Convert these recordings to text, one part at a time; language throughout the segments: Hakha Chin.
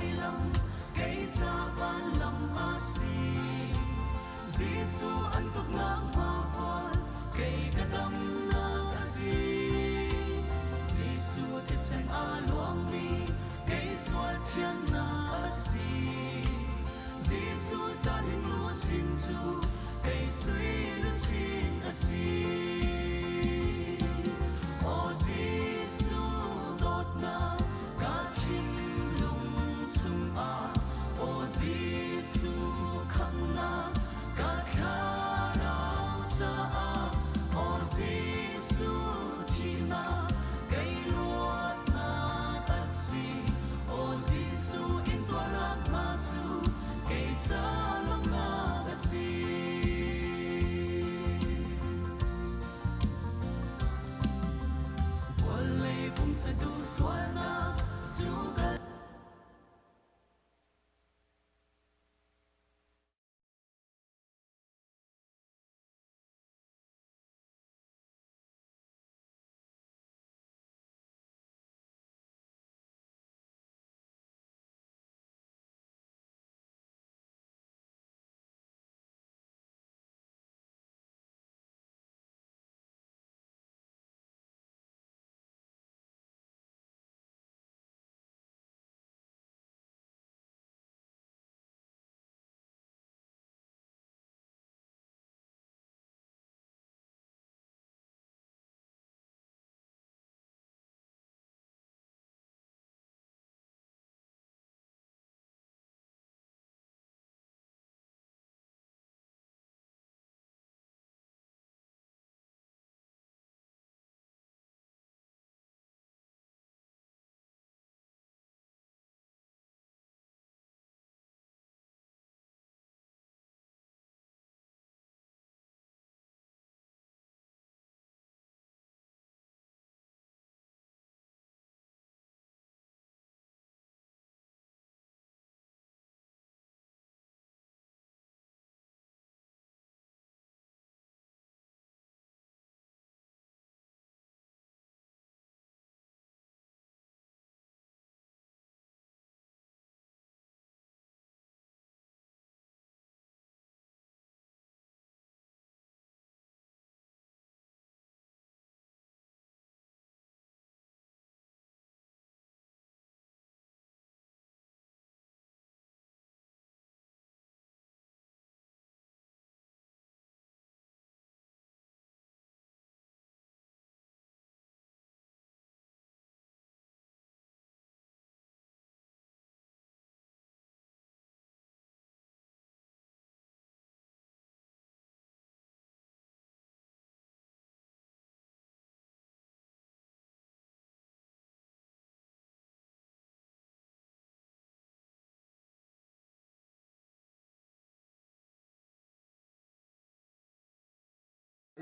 Vailam kei ca vanlam a si. Jesuh an tuknak hmavual kei ka damnak a si. Jesuh thisen a luangmi kei sual thiannak a si. Jesuh ca luchin cu kei sui luchin a si. Aw Jesuh dawtnak ka thinlung chungah, Aw Jesuh khamhnak ka thlarau caah, Aw Jesuh thihnak kei luatnak a si. Aw Jesuh intuarnak hna cu kei ca lawmhnak a si. Vawlei pumsa duh sualnak cu kal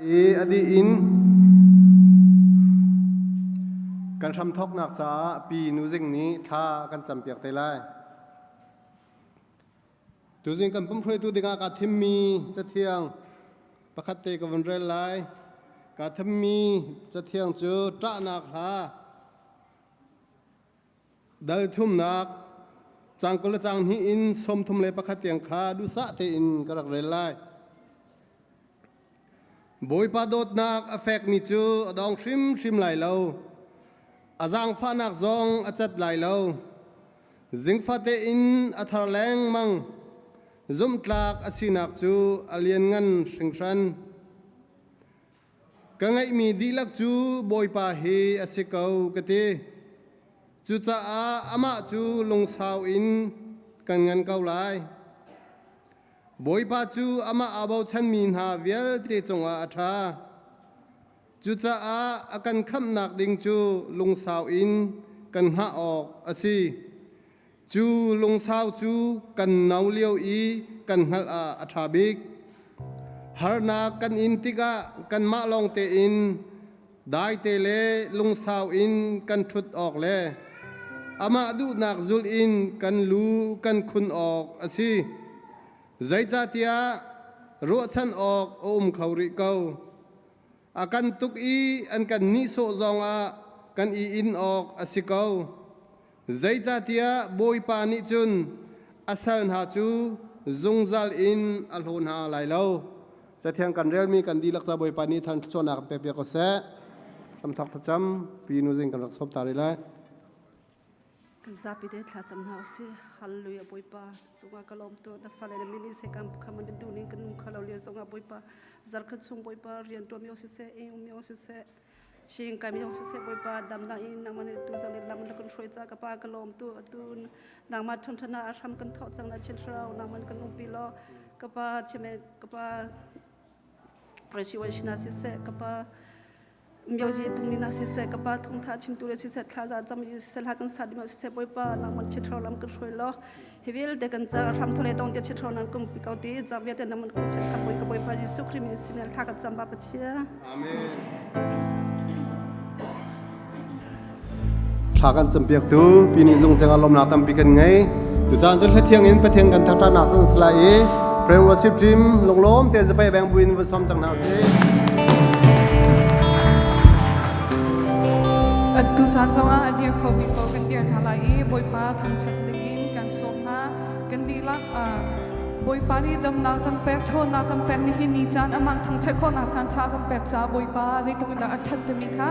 I a dih in kan hramthawknak caah Pi Nu Zing nih thla a kan campiak te lai. Tuzing kan pumhruaitu dingah kaa thimmi cathiang pakhat te ka vun rel lai. Kaa thimmi cathiang cu ṭahnak hla Dal thumnak caang 20 le caang hnih in 31 tiang kha duhsah tein ka rak rel lai. Bawipa dawtnak a fekmi cu a dong hrimhrim lai lo. A zaangfahnak zong a cat lai lo. Zingfate in a thar lengmang. Zumhtlak a sinak cu a lianngan hringhran. Ka ngeihmi dihlak cu Bawipa hi a si ko ka ti. Cucaah amah cu lungsau in kan ngan ko lai. Bawipa cu amah aa bochanmi hna vialte cungah a ṭha. Cucaah a kan khamhnak ding cu lungsau in kan hngah awk a si. Cu lungsau cu kan no lio i kan hngalh ah a ṭha bik. Harnak kan in tikah kanmah lawng tein daite le lungsau in kan ṭhut awk le amah duhnak zulh in kan lu kan khun awk a si. Zeicahtiah ruahchan awk a um kho rih ko. A kan tuk i an kan nihsawh zongah kan i in awk a si ko. Zeicahtiah Bawipa nih cun a sal hna cu zungzal in a hlaw hna lai lo. Cathiang kan relmi kan dihlak ca Bawipa nih than thluachuahnak kan pek piak ko seh. Hramthok thlacam pi nu zing kan rak sawm ta rih lai. Kan zapi te thlacam hna usih. Hallelujah Bawipa cungah ka lawm tu na fale na min in se kan kham na duh ning kan nung khalo le zongah Bawipa zarkhat chung Bawipa rian tuan mi siseh ing um mi siseh Sing kai mi siseh Bawipa damnak in nangmah nih tu zang le lam na kan hruai ca ka pa ka lawm tu atu nangmah thangthana a hram kan thawh cang na chin thlarau nangmah kan umpi law ka pa chime ka pa presiwan shina siseh ka pa myoji tungmi na siseh ka pa thongtha chimtu le siseh thlaza cam i siseh hla kan sa ding siseh Bawipa nangmah chin thlarau lam kan hruai law hi vialte kan ca hram thole tong te chin thlarau nan kum pi ko ti za vialte naman kum chin thla ka Bawipa Jesuh Khrih min sin thla kan cam ba Pathian. Amen. Thla kan campiaktu pini zung cengah lawmnak tampi kan ngei. Tucaan cu hlathiang in Pathian kan thangṭhatnak cun si lai i Prayer worship team lunglawm tein zapai beng buin vun som cang hna usih. Atu caan zongah a dir kho mi paoh kan dir hna lai i Bawipa thangṭhat dingin kan sawm hna. Kan dihlak Bawipa nih damnak kan pek, ṭhawnnak kan pek nihin ni caan amah thangṭhat khawhnak caan ṭha kan pek caah Bawipa zeitluk in dah a ṭhat timi kha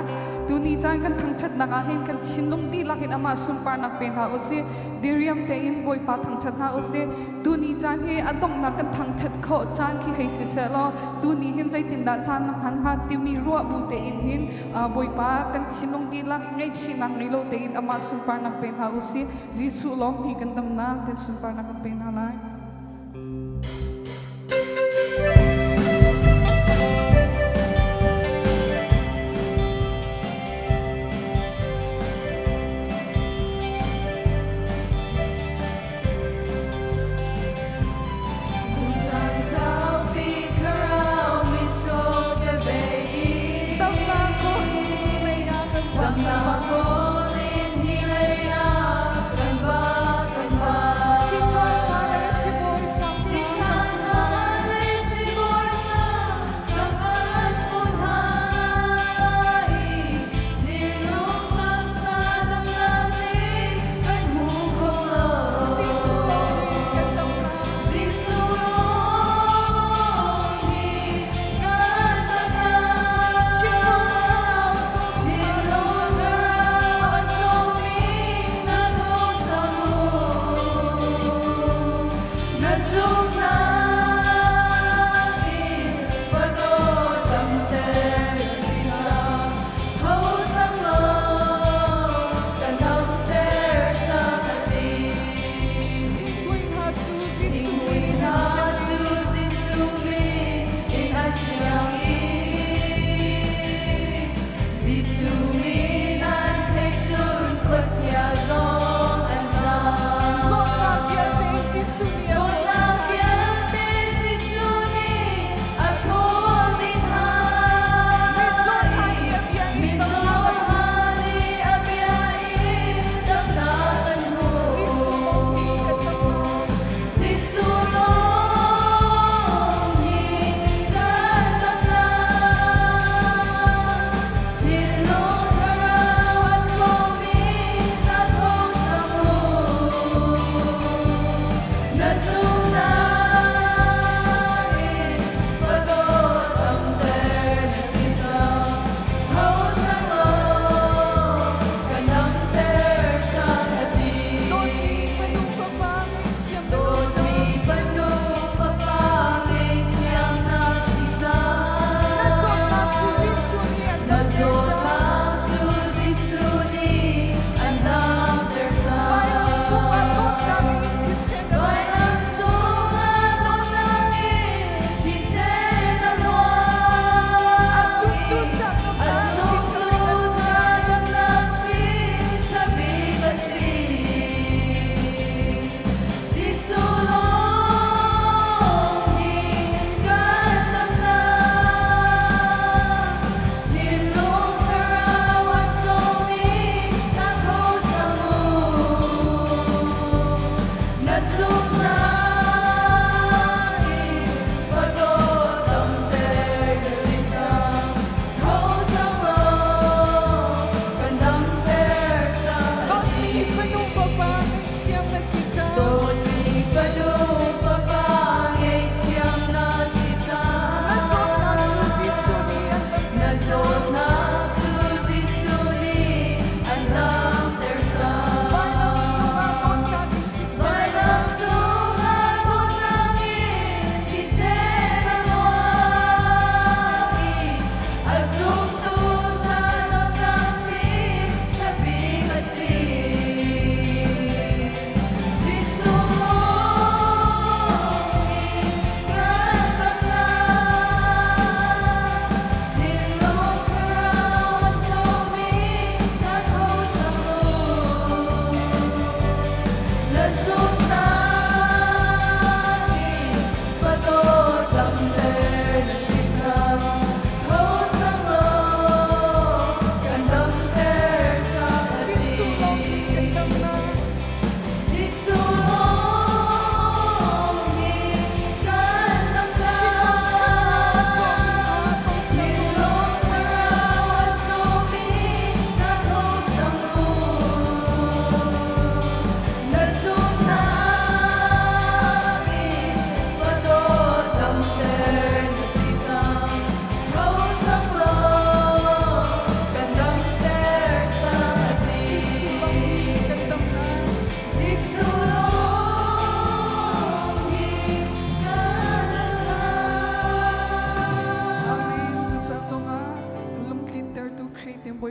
tuni caan kan thangṭhatnak ah hin kan thinlung dihlak in amah sunparnak pe hna usih. Diriam tein Bawipa thangṭhat hna usih. Tuni caan hi a donghnak kan thangṭhat khawh caan khi hei si seh law tuni hin zeitindah caan na hman hnga timi ruah bu tein hin Bawipa kan thinlung dihlak ngaihchihnak ngei lo tein amah sunparnak pe hna usih. Jesuh lawng hi kan damnak kan sunparnak kan pe hna lai.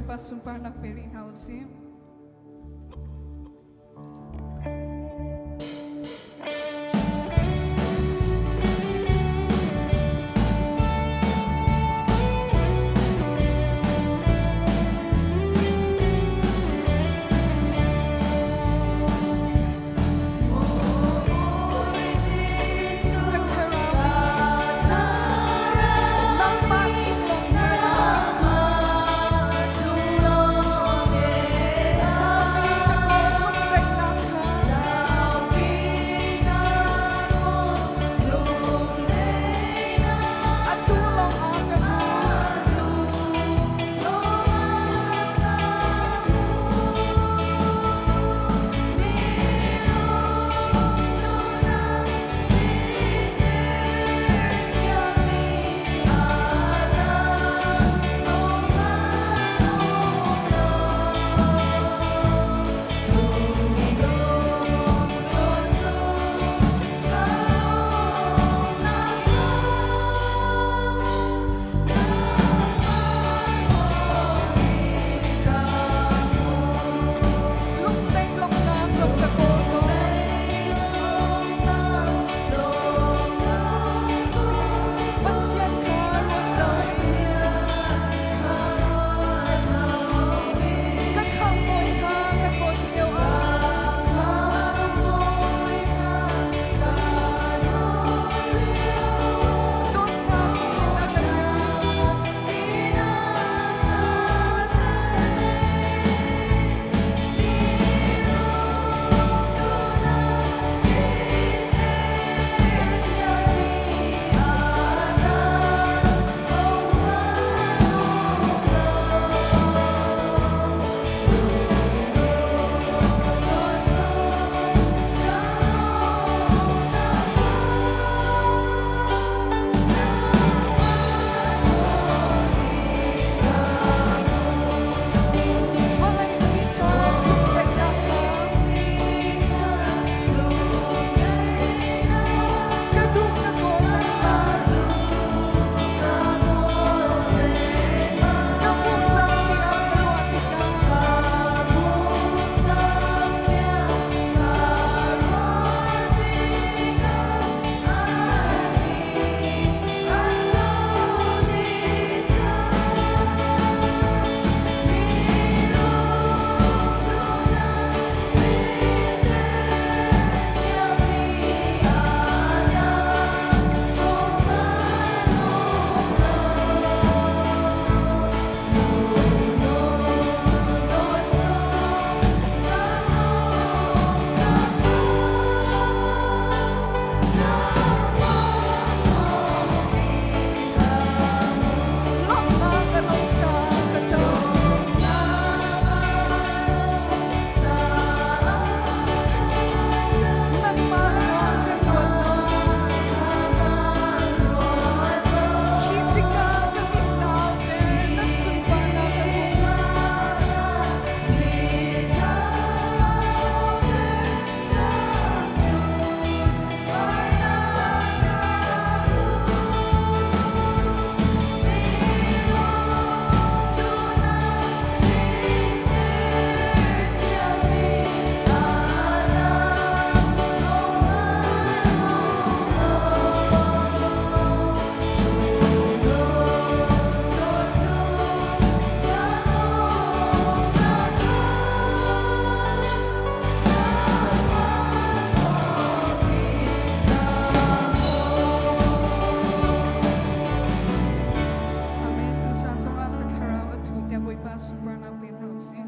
Bawipa sunparnak pe rih hna u sih. Amen. Tuchan zongah ka thlarau a thu tiah Bawipa sunparnak pe hna usih.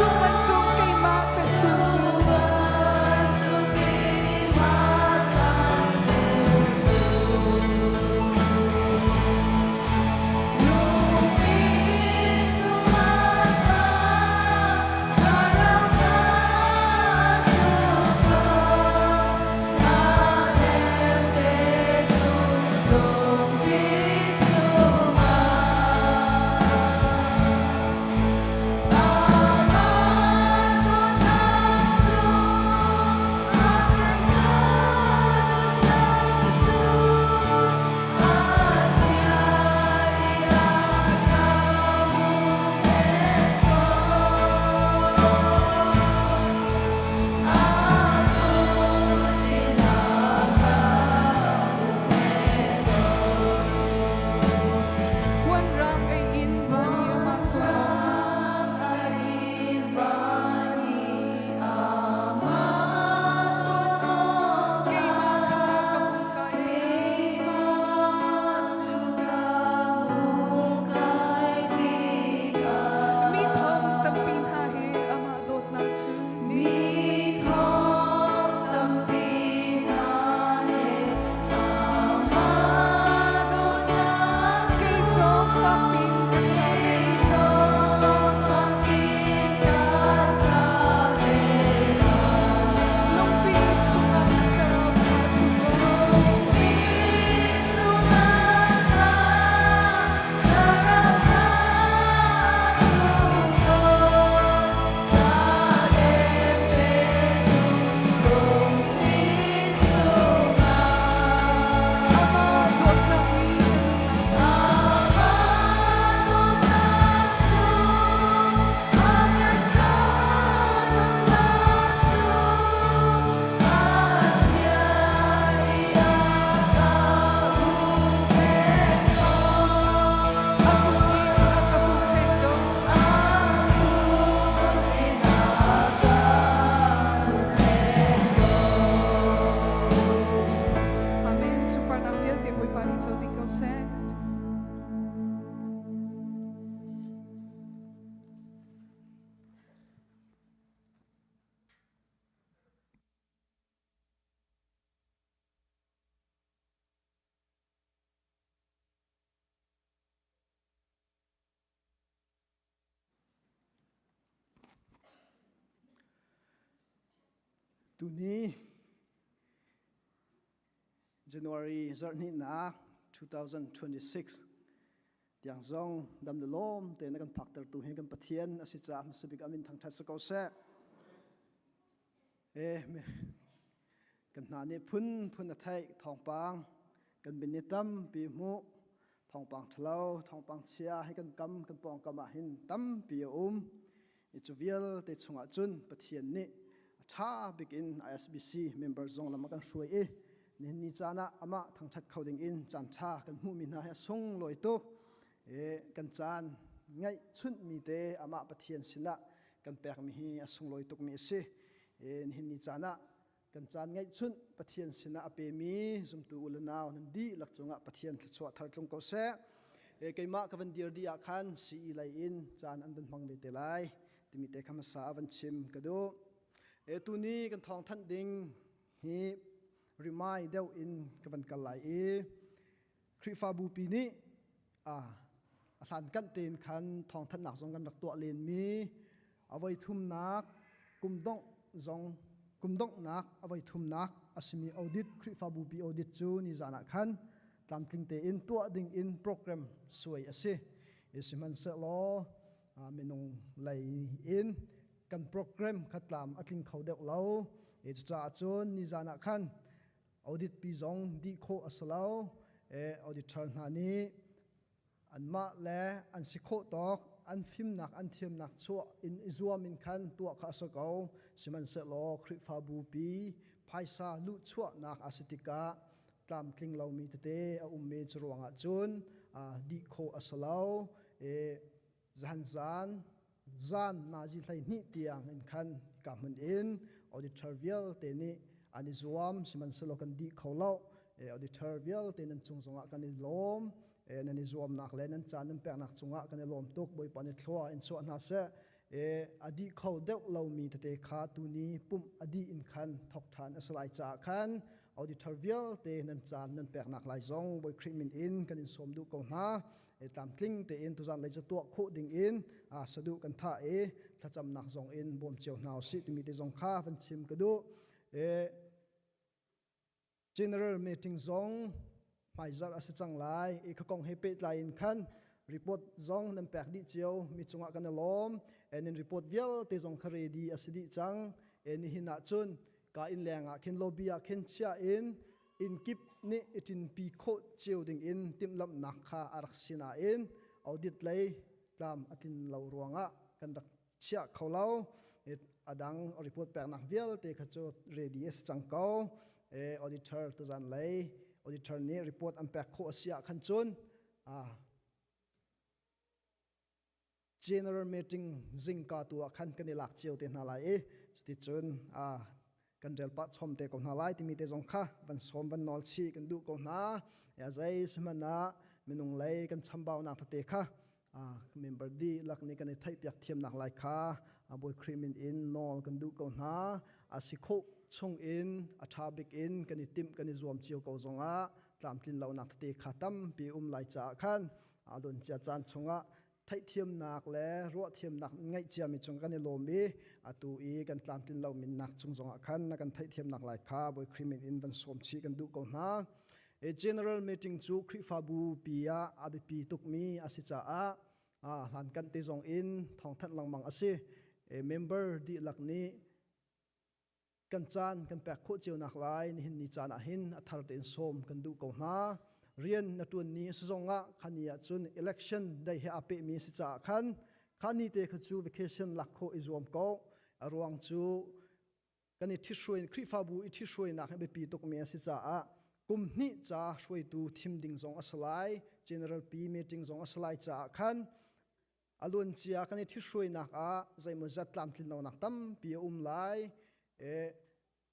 Cu bantuk keimah tlanhtu cu. Puan rang ei in van i amah tuan awkah keimah kha ka hung kai tikah mi thong tampi hna he amah dawtnak cu kei zong fakpin ka sa ve. Lungpi chungah ka thlarau kha a thu ko. Amah dawtnak nih ka nunnak cu a kut in a ka huhphenh ko. Amen. Sunparnak vialte Bawipa nih co dih ko seh. Tuni January zarhhnihnak 2026 tiang zong dam le lawm tein a kan phaktertu hi kan Pathian a si caah hmasa bik amin thangṭhat si ko seh. E kan hna nih phunphun a theih thawngpang kan bin ni tampi hmuh thawngpang ṭhalo thawngpang chia hi kan kam kan pawngkam ah hin tampi a um i cu vialte chungah cun Pathian nih a ṭha bik in ISBC member zong lam a kan hruai i nihin ni caan ah amah thangṭhat kho ding in caan ṭha kan hmuhmi hna hi a sunglawi tuk i kan caan ngaih chunhmi te amah Pathian sinah kan pekmi hi a sunglawi tukmi a si. Nihin ni caan ah kan caan ngaihchunh Pathian sinah a pemi zumtu u le nau nan dihlak cungah Pathian thluachuah thar tlung ko seh. Keimah ka van dir dih ah khan CE lei in caan an van hmang ve te lai timi te kha hmasa a van chim ka duh. Tuni kan thawng thanh ding hi rimai deuh in ka van kal lai i Khrihfabu pi nih a hlan kanh tein khan thawngthanhnak zong kan rak tuah lenmi a voi thumnak kum dongh zong kum donghnak a voi thumnak a simi audit Khrihfabu pi audit cu nizan ah khan tlamtling tein tuah ding in program suai a si. Sihmanhsehlaw minung lei in kan program kha tlam a tling kho deuh lo. Cucaah cun nizan ah khan Audit pi zong dih khawh a si lo. Auditor hna nih anmah le an si khawh tawk an fimnak an thiamnak chuah in i zuam in khan tuah kha a si ko. Sihmanhsehlaw Khrihfabu pi phaisa luhchuahnak a si tikah tlamtling lomi tete a ummi cu ruangah cun dih khawh a si lo. Zahan zan zan nazi 12 tiang in khan ka hmun in auditor vialte nih an i zuam, sihmanhsehlaw kan dih kho lo. Auditor vialte nan cung zongah kan i lawm. Nan i zuamnak le nan caan nan peknak cungah kan i lawm tuk. Bawipa nih thlua in chuah hna seh. E adi kho deuh lomi tete kha tuni pumh adi in khan thok ṭhan a si lai caah khan auditor vialte nan caan nan peknak lai zong Bawi Khrih min in kan in sawm duh ko hna. E tlamtling tein tuzan lei cu tuah khawh ding in saduh kan thah i thlacamnak zong in bawm cio hna usih timi te zong kha van chim ka duh. E General meeting zong hmaizarh a si cang lai i kha kong he pehtlai in khan report zong nan pek dih cio mi cungah kan i lawm. Nan report vialte zong kha ready a si dih cang. Nihin ah cun ka inn leng ah khin lobby ah khin chia in inn kip nih i ṭinpi khawh cio ding in timhlamhnak kha a rak si nain audit lei tlam a tlin lo ruangah kan rak chiah kho lo. A dang report peknak vialte kha cu ready a si cang ko. Auditor tuzan lei auditor nih report an pek khawh a si ah khan cun general meeting zingka tu ah khan kan i lak cio te hna lai i cuticun kan rel pah chom te ko hna lai timi te zong kha van sawm van nawl chih kan duh ko hna. Ya zei sihmanh ah minung lei kan chambaunak tete kha member dihlak nih kan i theihpiak thiamnak lai kha Bawi Khrih min in nawl kan duh ko hna. A si khawh chung in a ṭha bik in kan i timh kan i zuam cio ko zongah tlamtlin lonak tete kha tampi um lai caah khan a cia caan chungah theihthiamnak le ruahthiamnak ngeih ciami cung kan i lawm i atu i kan tlamtlin lo minnak cung zongah khan na kan theihthiamnak lai kha Bawi Khrih min in van sawm chih kan duh ko hna. General meeting cu Khrihfabu pi ah a biapi tukmi a si caah hlan kan te zong in thawngthanh lengmang a si. Member dihlak nih kan caan kan pek khawh cio nak lai nihin ni caan ah hin a thar tein sawm kan duh ko hna. Rian na ṭuan ni a si zong ah khani ah cun election day he aa pehmi a si caah khan khani te kha cu vacation lak khawh i zuam ko. A ruang cu kan i ṭhithruai Khrihfabu i ṭhithruainak hi biapi tukmi a si caah kum hnih ca hruaitu thim ding zong a si lai, general pi meeting zong a si lai caah khan a luancia kan i ṭhithruainak ah zeimawzat tlamtlin lonak tampi a um lai. E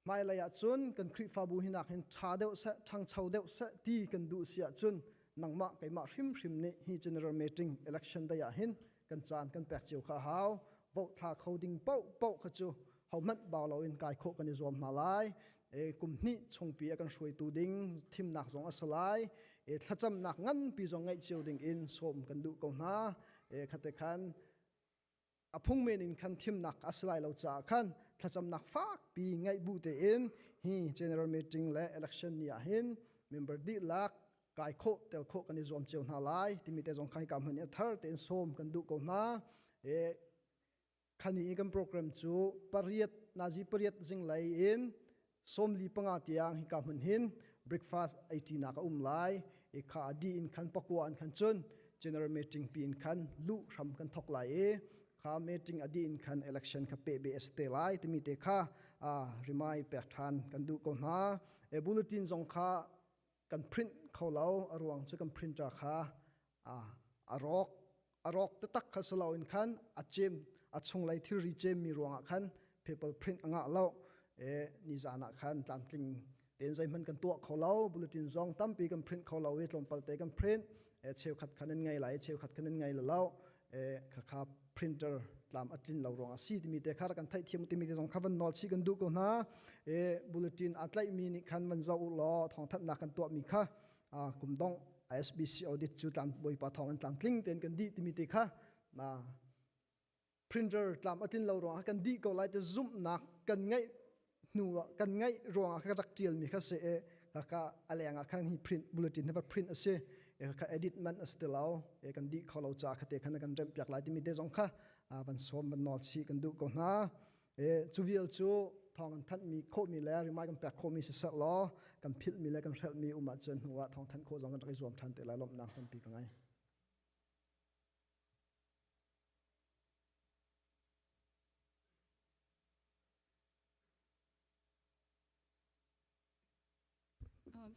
hmailei ah cun kan Khrihfabu hi nak hin ṭha deuh seh, ṭhangcho deuh seh ti kan duh si ahcun nangmah keimah hrimhrim nih hi general meeting election day ah hin kan caan kan pek cio kha a hau. Vote thla kho ding paoh paoh kha cu hohmanh bau loin kai khawh kan i zuam hna lai. E, kum hnih chungpi a kan hruaitu ding thimnak zong a si lai. E, thlacamnak nganpi zong ngeih cio ding in sawm kan duh ko hna. E, khate khan a phung men in khan thimnak a si lai lo caah khan thlacamnak fakpi ngaih bu tein hi general meeting le election ni ah hin member dihlak kai khawh tel khawh kan i zuam cio hna lai timi te zong kha hika hmun i a thar tein sawm kan duh ko hna. E, khani i kan program cu pariat nazi pariat zinglei in 45 tiang hika hmun hin breakfast ei ṭinak a um lai i kha a di in khan pakua an khan cun general meeting pi in khan luh hram kan thok lai i kha meeting a di in khan election kha pe be a si te lai timi te kha rimai pek ṭhan kan duh ko hna. E bulletin zong kha kan print kho lo, a ruang cu kan printer kha a rawk a rawk taktak kha si loin khan a cem a chunglei thilri cemmi ruangah khan paper print a ngah lo. E nizan ah khan tlamtling tein zeihmanh kan tuah kho lo, bulletin zong tampi kan print kho lo i tlawmpal te kan print. E cheukhat khan an ngei lai, cheukhat khan an ngei lo. E kha kha printer tlam a tlin lo ruang a si timi te kha kan theih thiam timi te zong kha van nawl chih kan duh ko hna. E bulletin aa tlaihmi nih khan van zoh u law thawngthanhnak kan tuahmi kha kum dongh ISBC audit cu tlam Bawipa thawng in tlamtling tein kan dih timi te kha na printer tlam a tlin lo ruangah kan dih ko lai te zumhnak kan ngeih hnu ah kan ngeih ruangah ka rak tial mi kha si e ka a leng ah khan hi print bulletin hi va print a si e ka edit man a si ti lo e kan dih kho lo ca kha te khan kan remh piak lai timi te zong kha van sawm van nawl chih kan duh ko hna. E cu vial cu thawng kan thanh mi khawh mi le rimai kan pek khawh mi si seh law kan philh mi le kan hrelh mi um ahcun hnu ah thawng thanh khawh zong kan rak i zuam ṭhan te lai. Lawmhnak tampi ka ngei.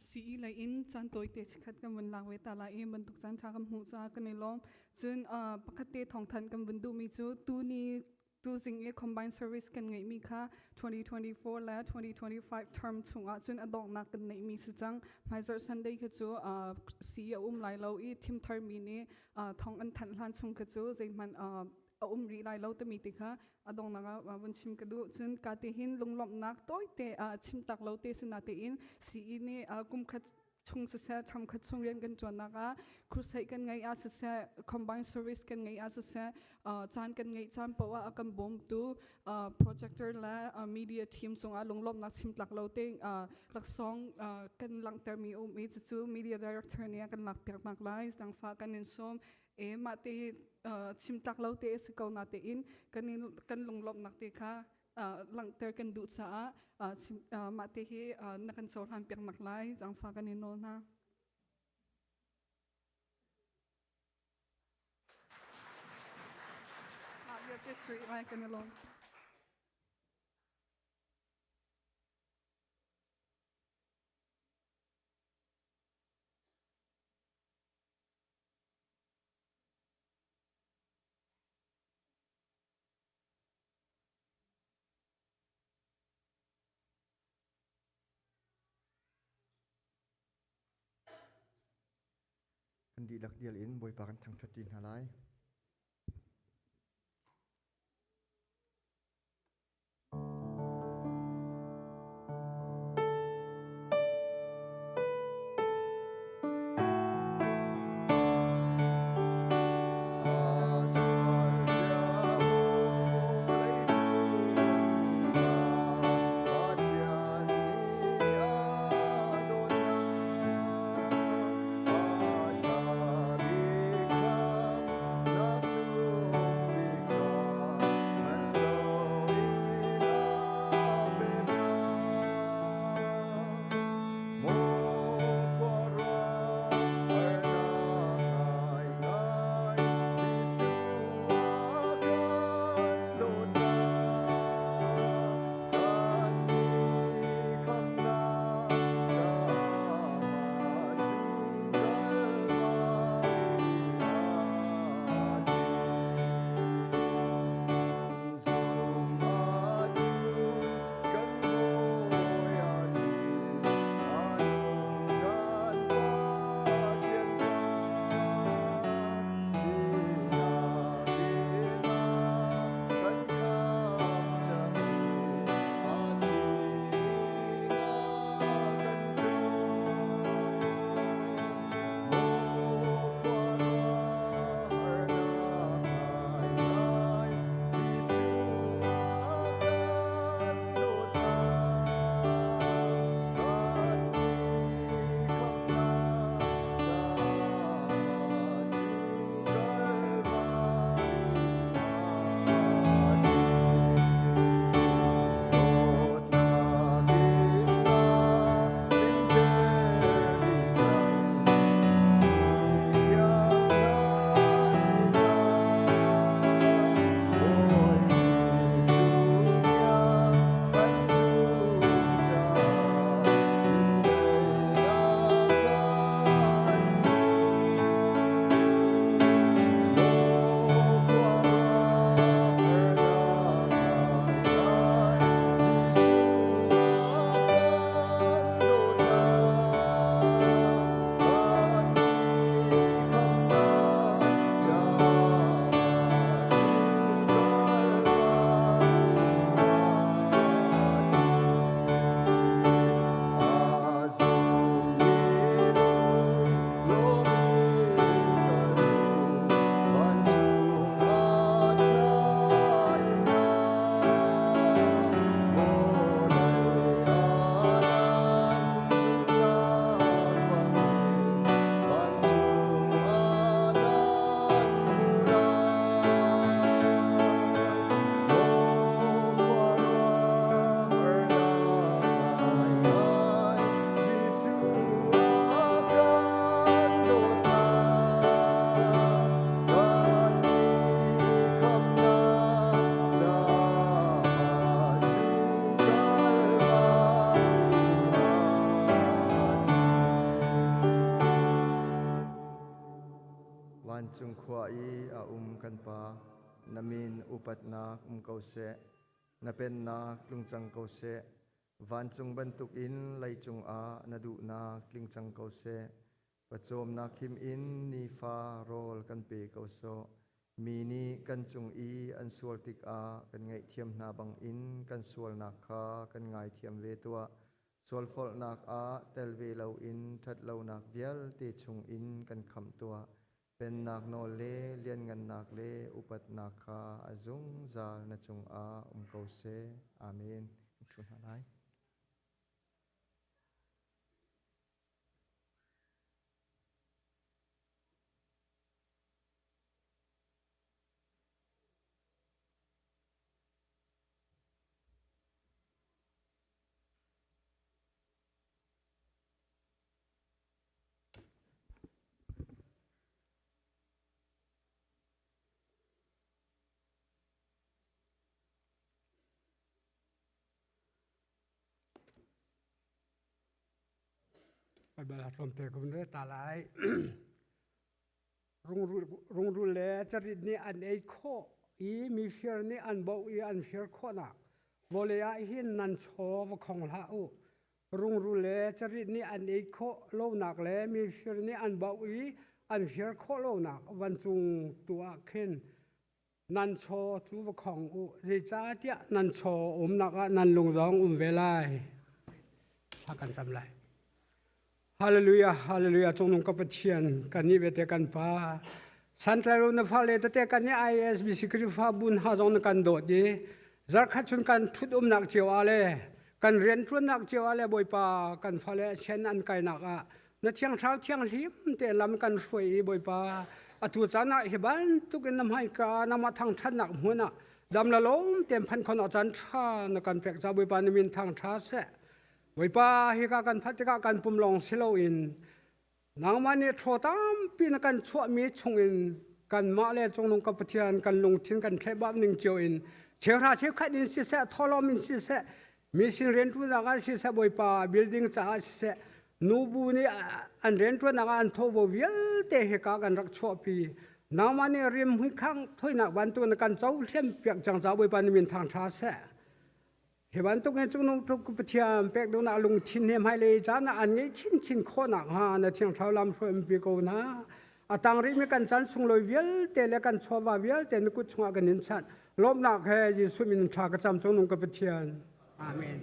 CE lei in caan tawite chikkhat kan vun lak ve ta lai i bantuk caan ṭha kan hmuh caah kan i lawm. Cun pakhat te thawngthanh kan vun duhmi cu tuni tuzing i combined service kan ngeihmi kha 2024 le 2025 term chungah cun a donghnak kan neihmi si cang. Hmaizarh Sunday kha cu CE a um lai lo i thim tharmi nih thong an thanh hlan chung kha cu zeihmanh. a um rih lai lo timi ti kha a donghnak ah vun chim ka duh. Cun ka ti hin lunglawmhnak tawite chim tak lo te si natein CE nih kum khat chung siseh tham khat chung rian kan ṭuannak ah crusade kan ngeih ah siseh combined service kan ngeih ah siseh caan kan ngeih caan paoh ah a kan bawmtu projector le media team cungah lunglawmhnak chim tlak lo te laksawng kan langhtermi um i cucu media director nih a kan lakpiaknak lai langfa kan in sawm e mah te hi chim tlak lo te a si ko na tein kan in kan lunglawmhnak te kha langhter kan duh caah mah te hi na kan cohlan piak nak lai zangfa kan in nawl hna. Mah vialte straight lai kan i lawm. Kan dihlak dial in Bawipa kan thangṭhat ṭi hna lai. Vancung khua i a um kan Pa, na min upatnak um ko seh, na pennak tlung cang ko seh, vancung bantukin leicung ah na duhnak tling cang ko seh. Pawcawmnak him in nifa rawl kan pe ko sawh. Mi nih kan cung i an sual tikah kan ngaihthiam hna bangin kan sualnak kha kan ngaithiam ve tuah. Sualfolhnak ah tel ve loin ṭhatlonak vialte chungin kan khamh tuah. Pennak nawl le lianngannak le upatnak kha a zungzal na cungah um ko seh. Amen. Ṭhu hna lai. Baibal tlawmpel ka vun rel ta lai. Rungrul le carit nih an ei khawh i mifir nih an boh i an fir khawhnak vawlei ah hin nan chaw va khong hlah u. Rungrul le carit nih an ei khawh lonak le mifir nih an boh i an fir khawh lonak vancung tu ah khin nan chaw cu va khong u. Zeicahtiah nan chaw umnak ah nan lung zong um ve lai. Thla kan cam lai. Hallelujah, hallelujah, cungnung ka Pathian, kan nih bete kan pa. Santlai na fale tete kan nih ISBC Khrihfa bun ha zong na kan dawt i zarkhat chun kan thut umnak cio ah le kan rian ṭuannak cio ah le Bawipa kan fale sian an kainak ah na thiang thlarau thianghlim te lam kan hruai i Bawipa atu caan ah hi bantuk in na hmaika nama thangṭhatnak hmun ah dam la lawm tein phan khon ah caan ṭha na kan pek ca Bawipa na min thangṭha seh. Bawipa hika kan phanh tikah kan pum lawng si loin nangmah nih thaw tampi na kan chuahmi chungin kanmah le cungnung ka Pathian kan lungthin kan thlehbap ning cio in cheuhra cheukhat in siseh thawhlawm in siseh mi sin rianṭuannak ah siseh Bawipa building caah siseh nubu nih an rianṭuannak ah an thawhvo vialte hika kan rak chuahpi nangmah nih rimhmui khang thoinak bantuk na kan cohliam piak cang ca Bawipa na min thangṭha seh. Hi bantuk in cungnung tluk Pathian pek duhnak lungthin he hmailei caan ah an ngeih chinchin khawh nakhnga na Thiang Thlarau lam hruai pi ko hna. A tang rihmi kan caan sunglawi vialte le kan chawva vialte na kut chungah kan in chanh. Lawmhnak he Jesuh min thla ka cam cungnung ka Pathian. Amen.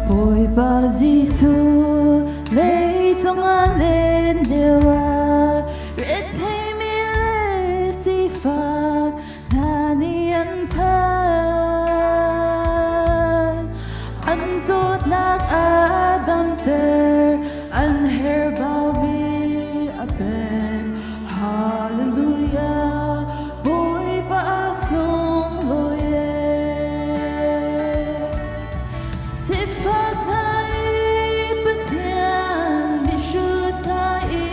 Bawipa Jesuh leicung ah len lio ah retheimi le sifak hna nih an phan. An zawtnak a damter, an herhbaumi a pek. Hallelujah, Bawipa a sunglawi e. Sifak hna i Pathian, mihrut hna i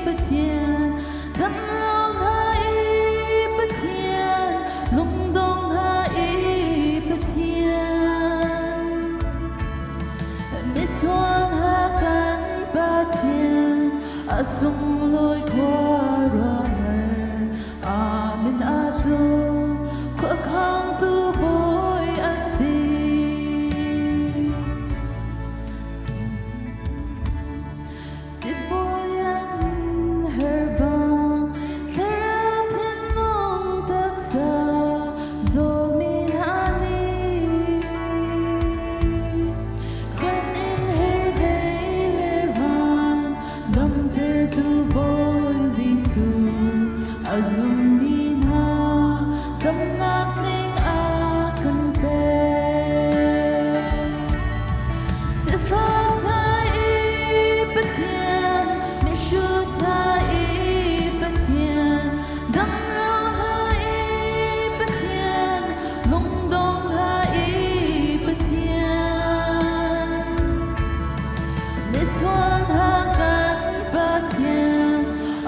Pathian, damlo hna i Pathian, lungdong hna i Pathian. Misual hna kan Pathian, a sunglawi khuaruahhar, Amen a cung khuakhangtu bawi an ti. Sibawi herbang thlarau thinlung taksa zawmi hna nih kan in herdei le van damtertu Bawi Jesuh a zummi hna damnak ning a kan pek.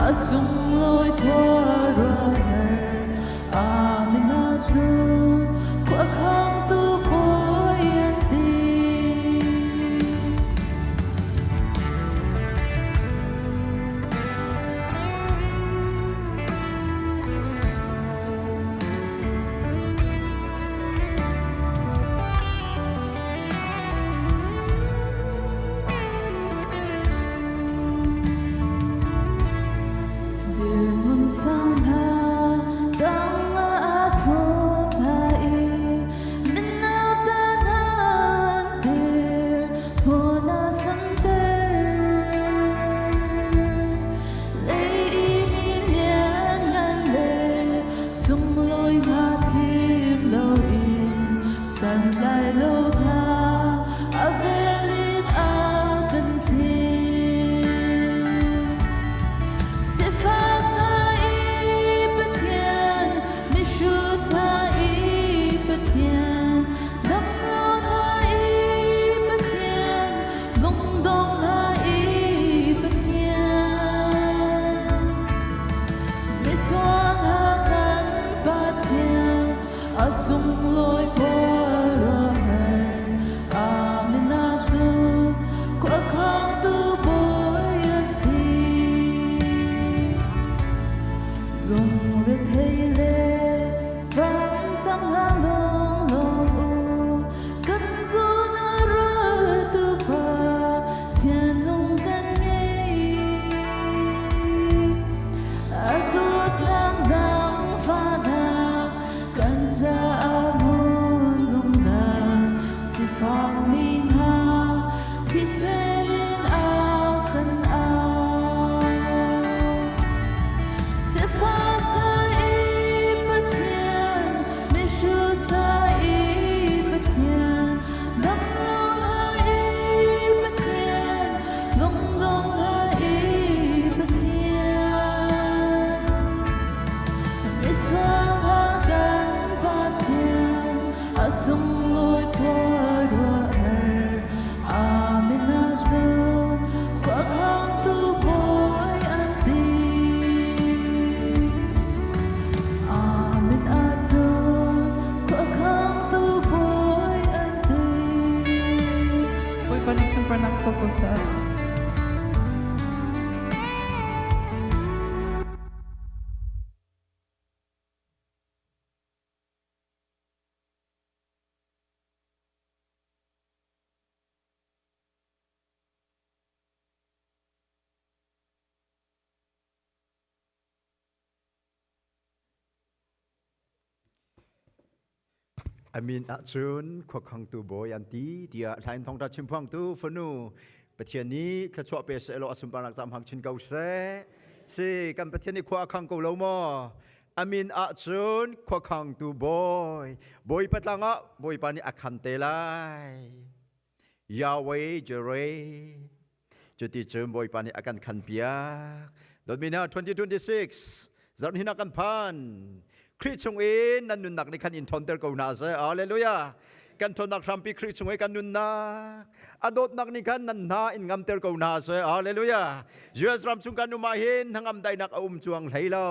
A sunglawi khuaruahhar Amen ahcun khuakhangtu bawi an ti. Dirhmun sang hna tangah aa thum hna i mino ta hna an dir hmun a santer. Lei i mi lianngan le sunglawi hna thim loin santlai lo hna a vel in a kan thim. Sifak hna i Pathian, mihrut hna i Pathian, damlo hna i Pathian, lungdong hna i Pathian. Misual hna kan Pathian, a sunglawi khuaruahhar Amen ahcun khuakhangtu bawi an ti. Lungrethei le vansang hna lawng u, kan zawn a ruattu pa Thianlung kan ngei. A dawtnak zaangfahnak kan caah hmun zungzal sifakmi hna thisen in a kan au. Sifak hna i Pathian, mihrut hna i Pathian, damlo hna i Pathian, lungdong hna i Pathian. Misual hna kan Pathian, a sunglawi khuaruahhar Amen ahcun khuakhangtu bawi an ti. Amen ahcun khuakhangtu bawi an ti. Bawipa nih sunparnak co ko seh. Amin ahcun khuakhangtu bawi an ti tiah hlain thawngṭha chimphuangtu fanu Pathian nih thluachuah pe seh law a sunparnak cam hang chin ko seh. Si kan Pathian nih khua a khang ko lo maw? Amin ahcun khuakhangtu bawi Bawipa tlang ah Bawipa nih a khan te lai. Yahweh Jireh. Cuti cun Bawipa nih a kan khan piak. Dawtmi hna 2026 zarh hin ah kan phan. Khrih chung in nan nunnak nih khan in ṭhawnter ko hna seh. Hallelujah. Kan ṭhawnnak hrampi Khrih chung i kan nunnak a dawtnak nih khan nan hna in ngamter ko hna seh. Hallelujah. US ram chung kan um ah hin hnangam daihnak a um cuang hlei lo.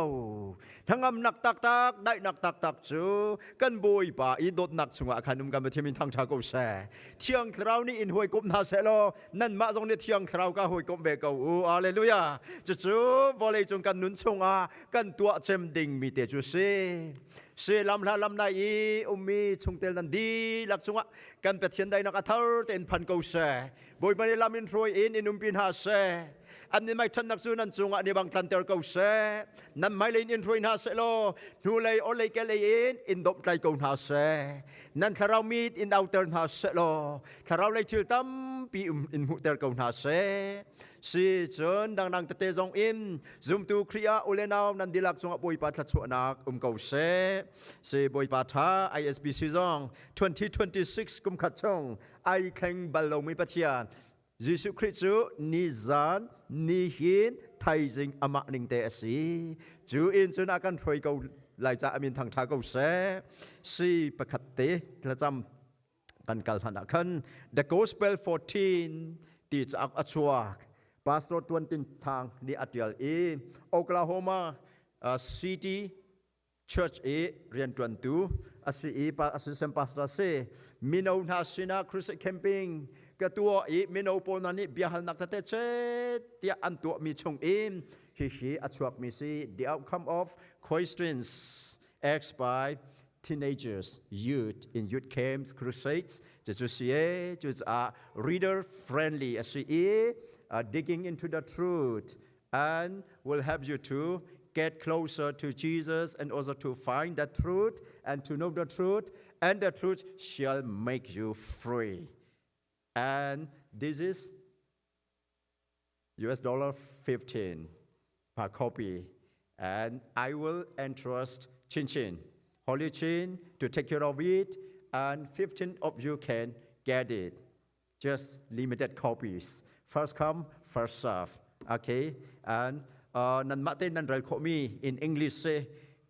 Hnangamnak taktak, daihnak taktak cu kan Bawipa i dawtnak chungah khan um kan Pathian min thangṭha ko seh. Thiang Thlarau nih in hawikom hna seh law nanmah zong nih Thiang Thlarau ka hawikom ve ko u. Hallelujah. Cucu vawlei cung kan nun chungah kan tuah cem dingmi te cu si. Si lam hla lam nai i ummi chungtel nan dihlak cungah kan Pathian daihnak a thar tein phan ko seh. Bawipa nih lam in hruai in in umpi hna seh. An nih mai ṭhatnak cu nan cungah ni bang tlanter ko seh. Nan hmailei in in hruai hna seh law hnulei orhlei kehlei in in domhtlai ko hna seh. Nan thlarau mit in auter hna seh law thlarau lei thil tampi in hmuhter ko hna seh. Si cun dangdang tete zong in zumtu Khrih ah ule nau nan dihlak cungah Bawipa thluachuahnak um ko seh. Si Bawipa ṭha ISBC zong 2026 kum khat chung ai thleng bal lomi Pathian Jesuh Khrih cu nizan nihin thaizing amah ning te a si. Cu in cun a kan hruai ko lai ca amin thangṭha ko seh. Si pakhat te thlacam kan kal hlan ah khan The Gospel 14 ti cauk a chuak. Pastor Tuan Tin Thang nih a ṭial i Oklahoma City Church i rianṭuantu a si i assistant pastor a si. Mino hna sinah crusade camping ka tuah i mino pawl hna nih biahalnak tete chet tiah an tuahmi chung in hihi a chuakmi si The Outcome of Questions Asked by Teenagers, Youth in Youth Camps Crusades cucu si e cucaah reader friendly a si i digging into the truth and will help you to get closer to Jesus and also to find the truth and to know the truth and the truth shall make you free and this is US dollar 15 per copy. And I will entrust Chin Chin, Holy Chin, to take care of it, and 15 of you can get it. Just limited copies. First come, first serve. Okay? And nanmah te nan rel khawhmi in English say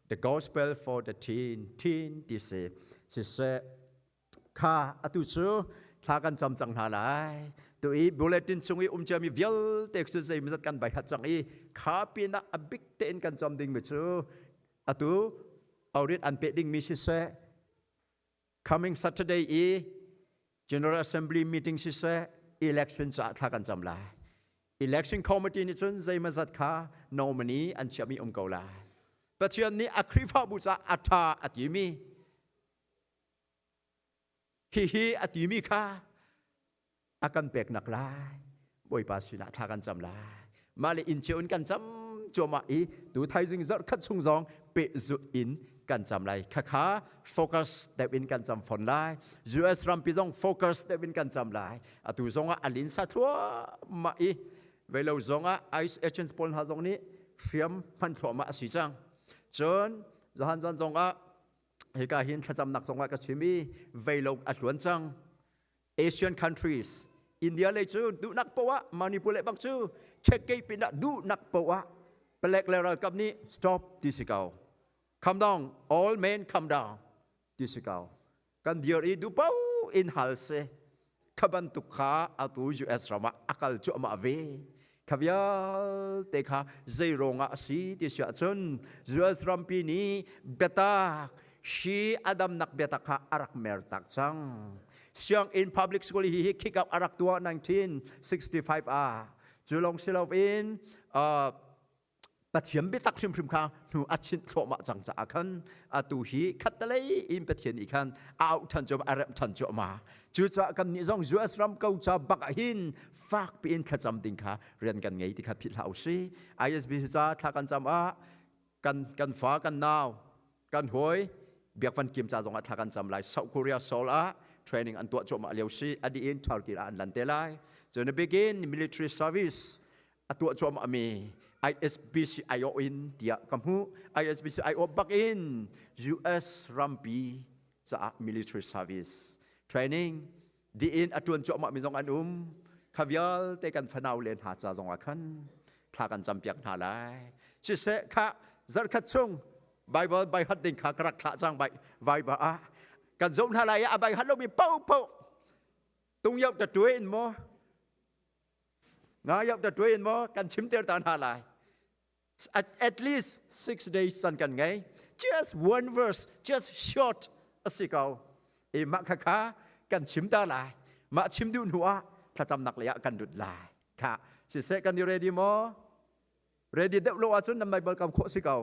the gospel for the teen, teen ti si. Siseh, kha atu cu thla kan cam cang hna lai tu i bulletin chung i um ciami vialte cu zeimawzat kan bai hat cang i kha pinah a bik tein kan cam dingmi cu atu audit an peh dingmi siseh coming Saturday i General Assembly meeting siseh election caah thla kan cam lai election committee nih cun zeimawzat kha nominee an chiahmi um ko lai Pathian nih a Khrihfabu caah a ṭha a timi Hihi a timi kha a kan peknak lai. Bawipa sinah thla kan cam lai. Mah le inn cio in kan cam cuahmah i tu thaizing zarh khat chung zong pehzulh in kan cam lai. Khakha focus deuh in kan cam fon lai. US rampi zong focus deuh in kan cam lai. Atu zong ah a linsa thluahmah i velo zong ah ICE agents pawl hna zong nih hriam hman thluahmah a si cang. Cun zahan zan zong ah hika hin thlacamnak zongah ka chim i veilo a tluan cang Asian countries India lei cu duhnak poah Manipur le bang cu check ke pin ah duhnak poah palek le ralkap nih stop ti si ko come down all men come down ti si ko kan dir i du pau in hal se kha bantuk kha atu US ram ah a kal cuahmah ve kha vialte kha zeiruang ah a si ti si ahcun US rampi nih biatak hi adam nak biatak kha a rak mer tak cang sianginn public school hi hi kick out a rak tuah 1965 ah cu lawng si loin Pathian biatak hrimhrim kha hnu a chinh thluahmah cang caah khan atu hi khattelei in Pathian nih khan a auh ṭhan cuahmah a remh ṭhan cuahmah cucaah kan nih zong US ram ko ca bak ah hin fak piin thlacam ding kha rian kan ngei ti kha philh hlah usih ISB ca thla kan cam ah kan kan fa kan nau kan hawi biakvan kim ca zong ah thla kan cam lai South Korea Seoul ah training an tuah cuahmah lio si a dih in Turkey ah an lan te lai cun begin military service a tuah cuahmah mi ISBC aiawh in tiah ka hmuh ISBC aiawh bak in US rampi caah military service training diin a tuan cuahmah mi zong an um kha vialte kan fanau le hna ca zong ah khan thla kan campiak hna lai siseh kha zarkhat chung Bible bai hat ding kha ka rak thlah cang bai Viber ah kan zoh hna lai a bai hat lomi po po tung yau ta tuai in maw Nga yau ta tuai in maw kan chim ter ta hna lai. At least 6 days san kan ngei. Just one verse, just short a si ko. E mah kha kha kan chim ta lai. Mah chim duh hnu ah thlacamnak lei ah kan lut lai. Kha siseh kan i ready maw? Ready deuh lo ahcun nan Bible kam khawh si ko.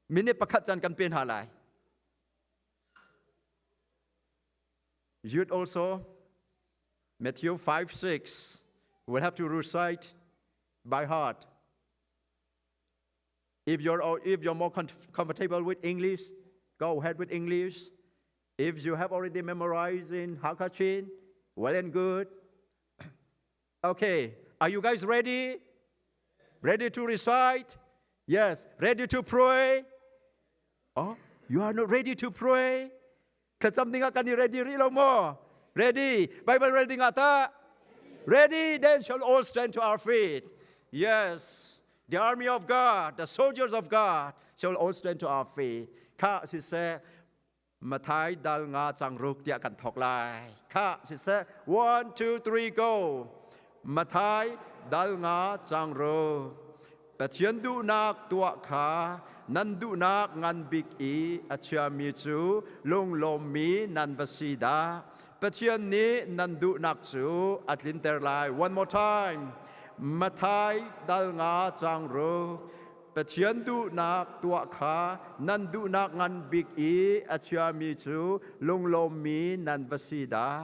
Minute pakhat caan kan pe hna lai. Youth also, Matthew 5 6, will have to recite by heart. If you're more comfortable with English, go ahead with English. If you have already memorized in Hakha Chin, well and good. Okay, are you guys ready? Ready to recite? Yes. Ready to pray? Oh, you are not ready to pray? Thlacam ding ah kan i ready rih lo maw? Ready. Bible ready nga ta? Ready, then shall all stand to our feet. Yes, the army of God, the soldiers of God shall all stand to our feet. Kha siseh Mathai dal nga cang ruk tiah kan thok lai. Kha siseh 1 2 3 go. Mathai dal nga cang ro. Pathian duhnak tuah kha nan duhnak ngan bik i a chiami cu lunglawmmi nan va si dah. Pathian nih nan duhnak cu a tlinter lai. One more time. Matthai dal nga cang ruk. Pathian duhnak tuah kha nan duhnak ngan bik i a chiami cu lunglawmmi nan va si dah.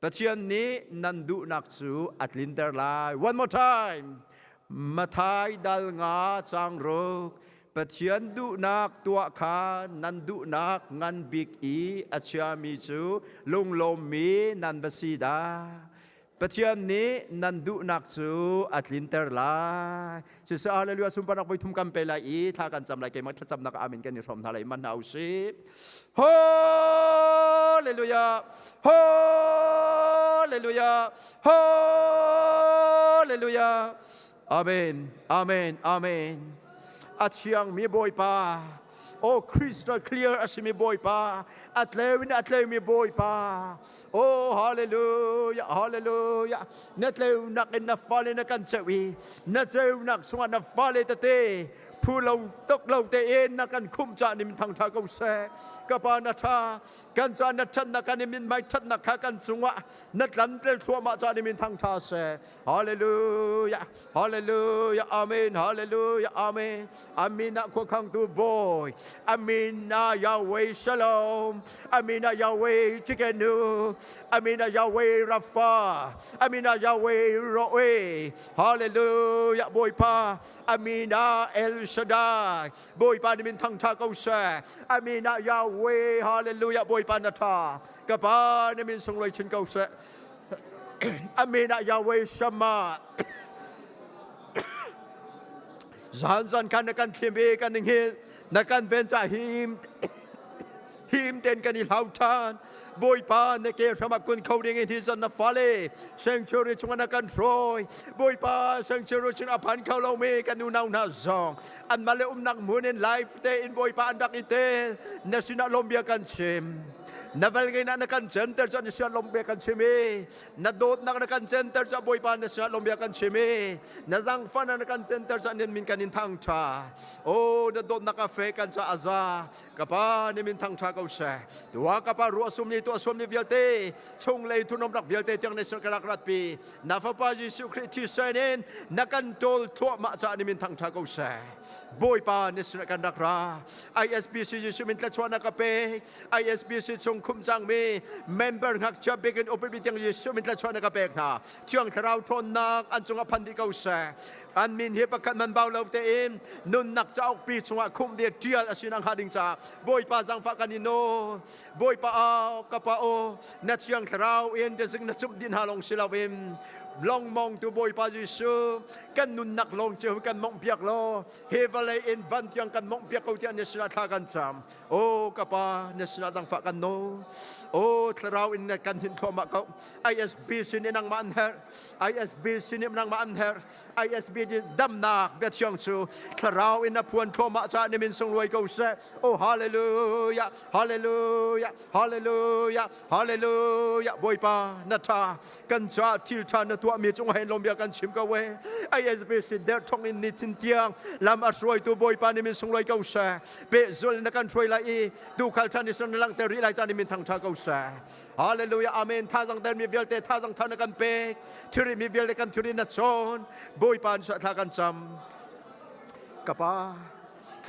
Pathian nih nan duhnak cu a tlinter lai. One more time. Matthai dal nga cang ruk. Pathian duhnak tuah kha nan duhnak ngan bik i a chiami cu lunglawmmi nan va si dah. Pathian nih nan duhnak cu a tlinter lai. Siseh hallelujah sunparnak voi thum kan pe lai i thla kan cam lai keimah thlacamnak amen kan i hrawm hna lai man hna usih. Hallelujah. Hallelujah. Hallelujah. Amen. Amen. Amen. A thiangmi Bawipa Oh crystal clear a simi Bawipa a tleu in a tleumi Bawipa Oh hallelujah hallelujah na tleunak in na fale na kan ceuh i na ceunak chungah na fale tete phu lo tok lo tein na kan khumh cah nim thangtha ko seh ka pa na tha kan ca na thatnak kan i minmai thatnak kha kan cungah na tlantel thluahmah ca nim in thangtha seh hallelujah hallelujah amen hallelujah amen amina khuakhangtu bawi amina Yahweh shalom amina Yahweh chikenu amina Yahweh Rapha amina Yahweh Roe hallelujah bawipa Amina El Shaddai Bawipa nih min thangtha ko seh Amina Yahweh Hallelujah Bawipa na tha ka pa na min sunglawi chin ko seh Amina Yahweh Shammah Zan zan khan na kan thlim i kan hngilh na kan ven ca him him ten kan i hlau ṭhan Bawipa na ke hram ah kun kho ding in hi zan na fale sanctuary chungah na kan hruai Bawipa sanctuary chung a phan kho lomi kan unau hna zong anmah le umnak hmun in live te in Bawipa an rak i tel na sinah lawmbia kan chim na vel ngei na kan center cun na sinah lawmbia kan chim i na dawtnak na kan center cun Bawipa na sinah lawmbia kan chim i na zangfah na kan center cun nan min kan in thangṭha o na dawtnak a fe kan ca a za Ka pa nih min thangṭha ko seh. Tuah ka pa ruah sum ni tuah sum ni vialte chunglei thunom rak vialte tiang na ka rak ratpi. Na fapa Jesuh Khrih thisen in na kan ṭawl thluahmah caah ni min thangṭha ko seh. Bawipa na sinah kan rak ra. ISBC Jesuh min tlachuah na ka pek. ISBC chung khum cangmi member ngakchia bikin upabi tiang Jesuh min tlachuah na ka pek hna. Thiang Thlarau ṭhawnnak an cungah phan dih ko seh. An min hi pakhat man bau lo tein nunnak cauk pi chungah khumh de ṭial a si nak hnga ding caah Bawipa zaangfah kan in nawl. Bawipa au ka pa aw na thiang thlarau in tezing na cumh din hna long si loin longmong tu Bawipa Jesuh kan nunnak lawng cio kan mongh piak law he vawlei in van tiang kan mongh piak ko tiah na sinah thla kan cam. Aw ka pa na sinah zaangfah kan nawl. Aw thlarau in na kan hin thluahmah ko. ISB sin in nangmah an herh. ISB sin in nangmah an herh. ISB damnak biathiang cu thlarau in a phuan thluahmah caah na min sunglawi ko seh. Oh hallelujah, hallelujah, hallelujah, hallelujah. Bawipa na tha kan caah thil tha na tuahmi cung hen lawm bia kan chim ko we. ISB sin der thong in ni thin tiang lam a hruaitu Bawipa na min sunglawi ko seh. Pehzul na kan hruai lai i tuukhal ṭhan ni sun na langhter rih lai caah na min thangṭha ko seh. Hallelujah amen thazang der mi vialte thazang tha na kan pek thiri mi vialte kan thiri na chawn Bawipa an thla kan cam kapa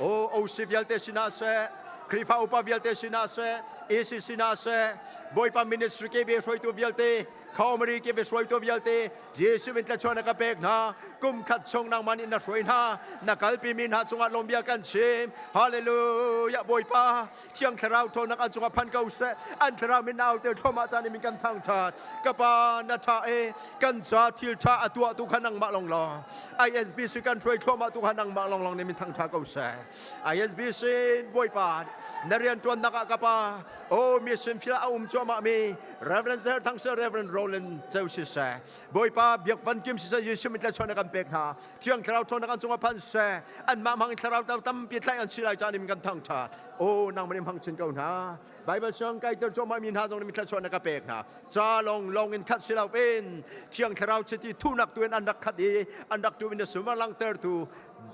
o OC vialte sinah seh Khrihfa upa vialte sinah seh AC sinah seh Bawipa ministry ke ve hruaitu vialte Khomri ke ve hruaitu vialte Jesuh min tlachuan na ka pek hna kum khat chung nangmah nih na hruai hna na kalpi mi hna cungah lawmbia kan chim hallelujah Bawipa Thiang Thlarau ṭhawnnak an cungah phan ko seh an thlarau min nau te thluahmah caan in kan thangṭhat ka pa na ṭha e kan ca thil ṭha a tuah tu kha nangmah longlong ISBC kan hruai thluahmah tu kha nangmah longlong nih min thangṭha ko seh ISBC Bawipa na rian ṭuannak ah ka pa o mission field a um cuahmah mi Reverend Zer Thang Sir Reverend Roland Cheu siseh Bawipa biak van kim siseh Jesuh min tlachuan na kan pek hna. Thiang Thlarau ṭhawnnak an cungah phan seh. Anmah hmang in thlarau tampi tlaih an si lai caan in kan thangṭhat. O nangmah nih hmang chin ko hna. Baibal siang kaiter cuahmah mi hna zong nih thluachuah na ka pek hna. Ca lawng lawng in khat si loin Thiang Thlarau chiti thunak tu in an rak khat i an rak tu in na sumar langhtertu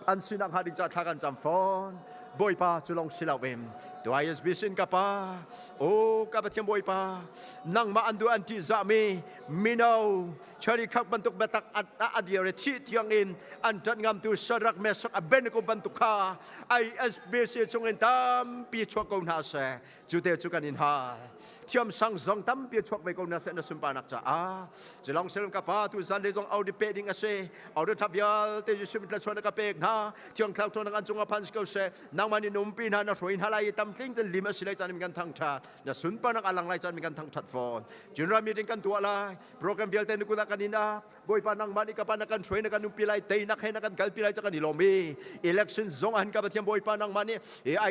an sinak hnga ding ca thla kan cam fawn. Bawipa cu lawng si loin tu ISB sin ka pa o ka Pathian Bawipa nangmah an duh an ṭihzahmi mino Cherry khak bantuk biatak a dir i thih tiang in an ṭanh ngamtu Shadrach Meshach Abednego bantuk kha ISBC chungin tampi chuak ko hna seh. Cu te cu kan in hal. Thiamsang zong tampi chuak ve ko hna seh na sunparnak caah. Culong selum ka pa tu zan le zong audit pe ding a si. Audit tha vialte Jesuh min thlachuan ka pek hna. Thiang thlarau ṭhawnnak an cungah phan si ko seh. Nangmah nih numpi hna na hruai hna lai i tamtling ten lim a si lai caan in kan thangṭhat. Na sunparnak a lang lai caan in kan thangṭhat fawn. General meeting kan tuah lai. Program vialte na kut ah kan in ap. Bawipa nangmah nih ka pa na kan hruai na kan umpi lai teinak he na kan kalpi lai ca kan i lawm i election zong ah hin ka Pathian Bawipa nangmah nih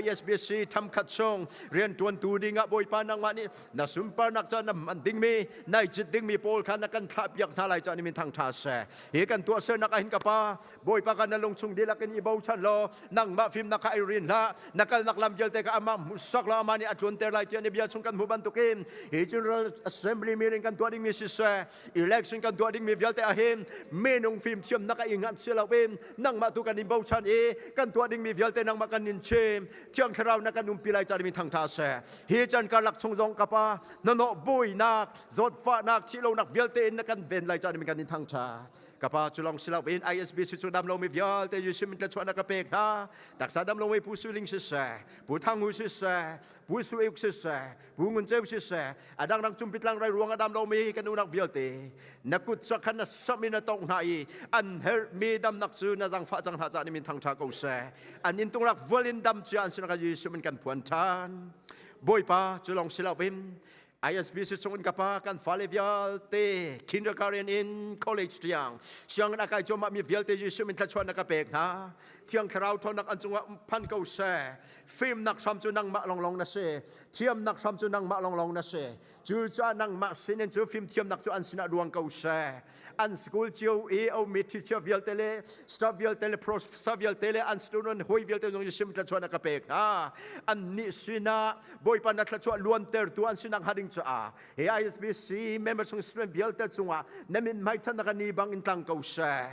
ISBC thamkhat chung riantuantu ding ah Bawipa nangmah nih na sunparnak ca na hman dingmi nai cit dingmi pawl kha na kan thlah piak hna lai ca ni min thang tha seh. Hi kan tuah sernak ah hin ka pa Bawipa kan na lungchung dihlak in i bochan law nangmah fimnak kha ai rin hlah. Na kalnak lam vialte kha amah hmuhsak law amah nih a tlunter lai tiah na bia chung kan hmuh bantukin hi General Assembly meeting kan tuah dingmi siseh, election kan tuah dingmi vialte ahhin minung fimthiamnak a i nganh si loin nangmah tu kan in bochan i kan tuah dingmi vialte nangmah kan in chim. Thiang Thlarau na kan umpi lai ca dingmi thangtha seh. Hi chan karlak chung zong ka pa hnawhnawh buainak, zawtfahnak, thihlonak vialte in na kan ven lai ca dingmi kan in thangtha. Ka pa cu lawng si loin ISBC cu dam lomi vialte Jesuh min tlachuah na ka pek hna. Taksa dam lomi Pu Su Ling siseh, Pu Thang Hu siseh, Pu Su Euk siseh, Pu Ngun Ceu siseh, a dangdang cumpitlang rai ruang a dam lomi kan unak vialte na kut sak khan na samh in na tongh hna i an herhmi damnak cu na zangfah cang hna caah ni min thangṭha ko seh. An inntung rak vual in dam cia an sinah Jesuh min kan phuan ṭhan. Bawipa cu lawng si loin ISBC chung in ka pa kan fale vialte kindergarten in college tiang sianginn a kai cuahmah mi vialte Jesuh min thluachuah na ka pek hna. Thiang Thlarau ṭhawnnak an cungah phan ko seh. Fimnak hram cu nangmah lawnglawng na si. Thiamnak hram cu nangmah lawnglawng na si. Cucaah nangmah sinin cu fimthiamnak cu an sinah ruang ko seh. An school cio i a ummi teacher vialte le staff vialte le professor vialte le an student hawi vialte zong Jesuh min thluachuah na ka pek hna. Annih sinah Bawipa na thluachuah luantertu an sinak hnga ding caah hi ISBC member chung student vialte cungah na min hmaithannak ni bang in tlang ko seh.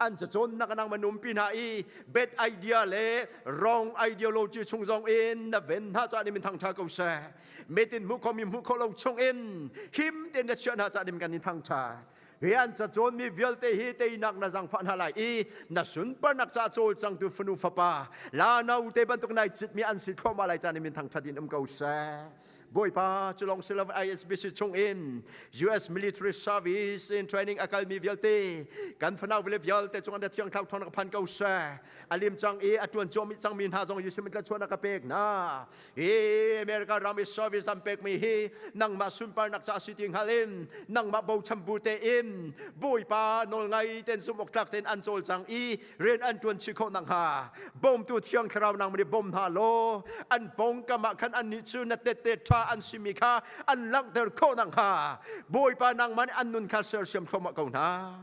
An cacawnnak nang manum pi hna i bad idea le wrong ideology chung zong in na ven hna caah ni min thangtha ko seh. Metin hmuh kho mi hmuh kho lo chung in him tein na chiah hna caah ni kan in thangtha. Hi an cacawnmi vialte hi teinak na zangfah hna lai i na sunparnak ca cawlcangtu fanu fapa la no te bantuk nai citmi an si thluahmah lai caan in min thangṭhat in um ko seh. Bawipa cu lawng si lo ISBC chung in US military service in training a kalmi vialte kan fanau le vialte cung an thiang thlau thawng ka phan ko seh. A lim cang i a tuan cuahmi cangmi hna zong Jesuh min tlachuan ka pek hna. Hi America ram i service an pekmi hi nangmah sunparnak ca si ti hngal in nangmah bochan bu tein Bawipa nawlngai ten zumh awk tlak tein an cawlcang i rian an ṭuan chih khawh nakhnga bawmtu Thiang Thlarau nang nih bawm hna law an pawngkam ah khan annih cu na tette ṭha an simi kha an langhter khawh nakhnga Bawipa nangmah nih an nun kha sersiam thluahmah ko hna.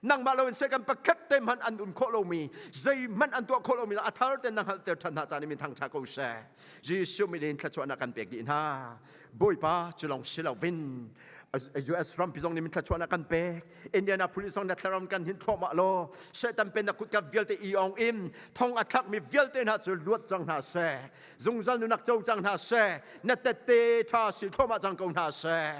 Nangmah loin sehkan pakhat te hmanh an um khawh lomi, zeihmanh an tuah khawh lomi a thar ten na hngalhter ṭhan hna caan in min thangṭha ko seh. Jesuh min in thluachuahnak kan pek dih hna. Bawipa cu lawng si loin US rampi zong nih min thluachuahnak kan pek. Indianapolis zong na thlaram kan hin thluahmah law Satan pennak kutka vialte i ong in thong a thlakmi vialte hna cu luat cang hna seh. Zungzal nunak co cang hna seh. Na tette ṭha si thluahmah cang ko hna seh.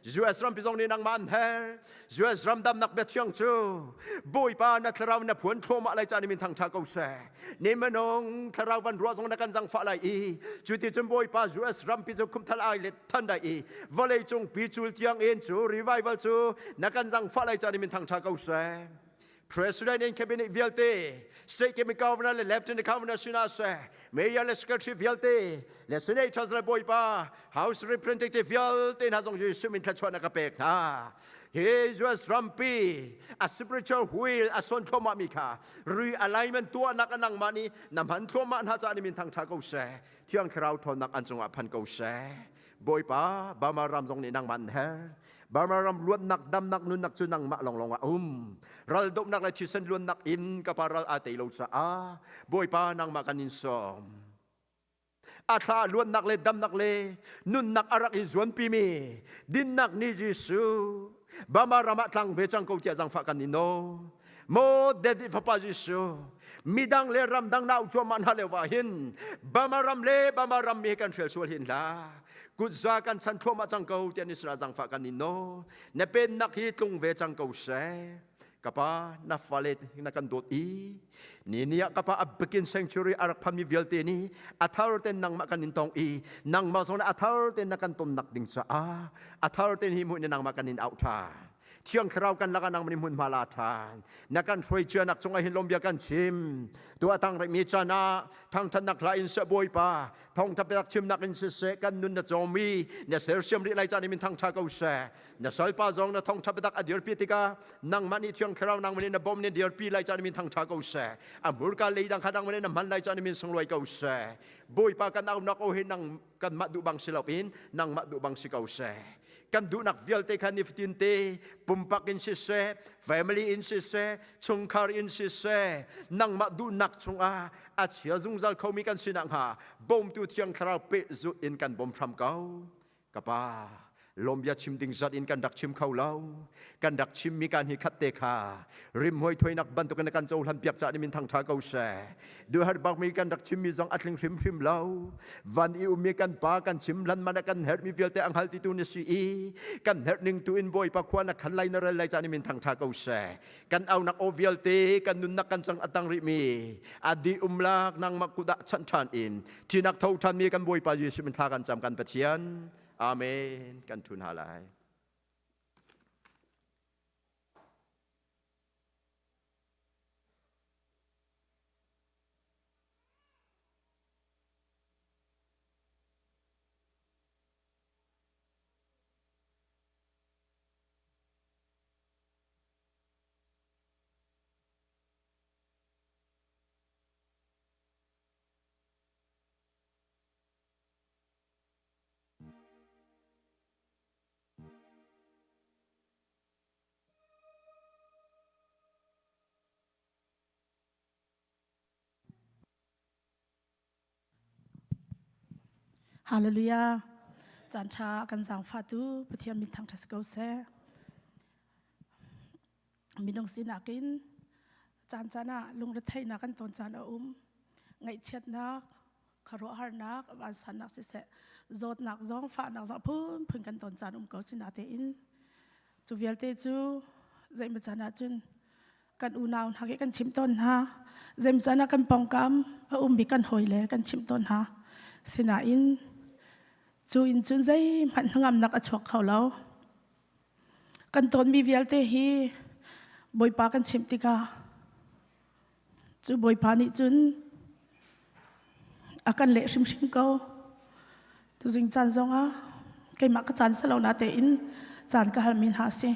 US rampi zong nih nangmah an her. US ram damnak biathiang cu Bawipa na thlarau na phuan thluahmah lai caan in min thangtha ko seh. Ni minung thlarau van ruah zong na kan zangfah lai i cu ti cun Bawipa US rampi cu khumthal ai let than dai i vawlei cung pi cul tiang in cu revival cu na kan zangfah lai caan in min thangtha ko seh. President and cabinet vialte, state cabinet governor le lieutenant governor sinah seh, mayor le secretary vialte, le senators le bawipa, House Representative vialte hna zong Jesuh min thluachuah na ka pek hna. Hi US rampi a spiritual wheel a son thluahmah mi kha realignment tuahnak a nangmah nih na hman thluahmah hna caah ni min thangtha ko seh. Thiang Thlarau ṭhawnnak an cungah phan ko seh. Bawipa, Burma ram zong nih nangmah an her. Burma ram luatnak damnak nunnak cu nangmah lawnglawng ah a um. Ral dohnak le thisen luannak in ka pa ral aa tei lo caah Bawipa nangmah kan in sawm. A thla luatnak le damnak le nunnak a rak i zuanpimi dinnak ni Jesuh Burma ram ah tlang ve cang ko tiah zangfah kan in nawl. Maw David fapa Jesuh, midang le ramdang na auh cuahmah hna lio ah hin Burma ram le Burma ram mi kan hrial sual hin hlah. Kutza kan chan thluahmah cang ko tiah Israel zangfah kan in nawl. Na pennak hi tlung ve cang ko seh. Kapa na fale na kan dawt i ni ni ah kapa a bikin sanctuary a rak phanmi vialte nih a thar ten nangmah kan in tong i nangmah zong a thar ten na kan tonnak ding caah a thar ten hi hmuh in nangmah kan in auh ṭhan. Thiang Thlarau kan lakah nangmah nih hmunhma la ṭhan. Na kan hruai cianak cungah hin lawmbia kan chim. Tu a tang rihmi caan ah thangṭhatnak hla in seh Bawipa, thawngṭha biatak chimnak in siseh kan nun na cawmi na sersiam rih lai caan in min thangṭha ko seh. Na salpa zong na thawngṭha biatak a dirpi tikah nangmah nih Thiang Thlarau nangmah nih na bawm nih dirpi lai caan in min thangṭha ko seh. A hmurka leidang kha nangmah nih na hman lai caan in min sunglawi ko seh. Bawipa kan aunak aw hi nang kanmah duh bang si loin nangmah duh bang si ko seh. Kan duhnak vialte kha nifatin te pumpak in siseh, family in siseh, chungkhar in siseh, nangmah duhnak chungah a chia zungzal khomi kan si nakhnga bawmtu Thiang Thlarau pehzulh in kan bawm hram ko. Ka pa, lawmbia chim ding zat in kan rak chim kho lo. Kan rak chimmi kan hi khat te kha rimhmui thuainak bantukin na kan cohlan piak cah ni min thangṭha ko seh. Duhar bakmi kan rak chimmi zong a tling hrimhrim lo. Van i ummi kan pa kan chim lan man ah kan herhmi vialte ang hal titu na si i kan herh ning tu in Bawipa khua na khan lai na rel lai cah ni min thangṭha ko seh. Kan aunak aw vialte kan nunnak kan cang a tang rihmi adi umlak nangmah kut ah chanh ṭhan in thinak tho ṭhanmi kan Bawipa Jesuh min thla kan cam kan Pathian. Amen. Kan ṭhun ha lai. Hallelujah. Caan ṭha kan zaangfahtu Pathian min thangṭhat si ko seh. Minung sinak in caan caan ah lungretheihnak kan ton caan a um. Ngaihchiatnak, khuaruahharnak, vansannak siseh, zawtnak zong, fahnak zong phunphun kan ton caan um ko sinatein cu vialte cu zeimaw caan ahcun kan unau hna khi kan chimh tawn hna. Zeimaw caan ah kan pawngkam a ummi kan hawile kan chimh tawn hna. Sinain cu in cun zeihmanh hnangamnak a chuak kho lo. Kan tawnmi vialte hi Bawipa kan chimh tikah cu Bawipa nih cun a kan leh hrimhrim ko. Tuzing caan zongah keimah ka caan salo na tein caan ka halmi hna a si.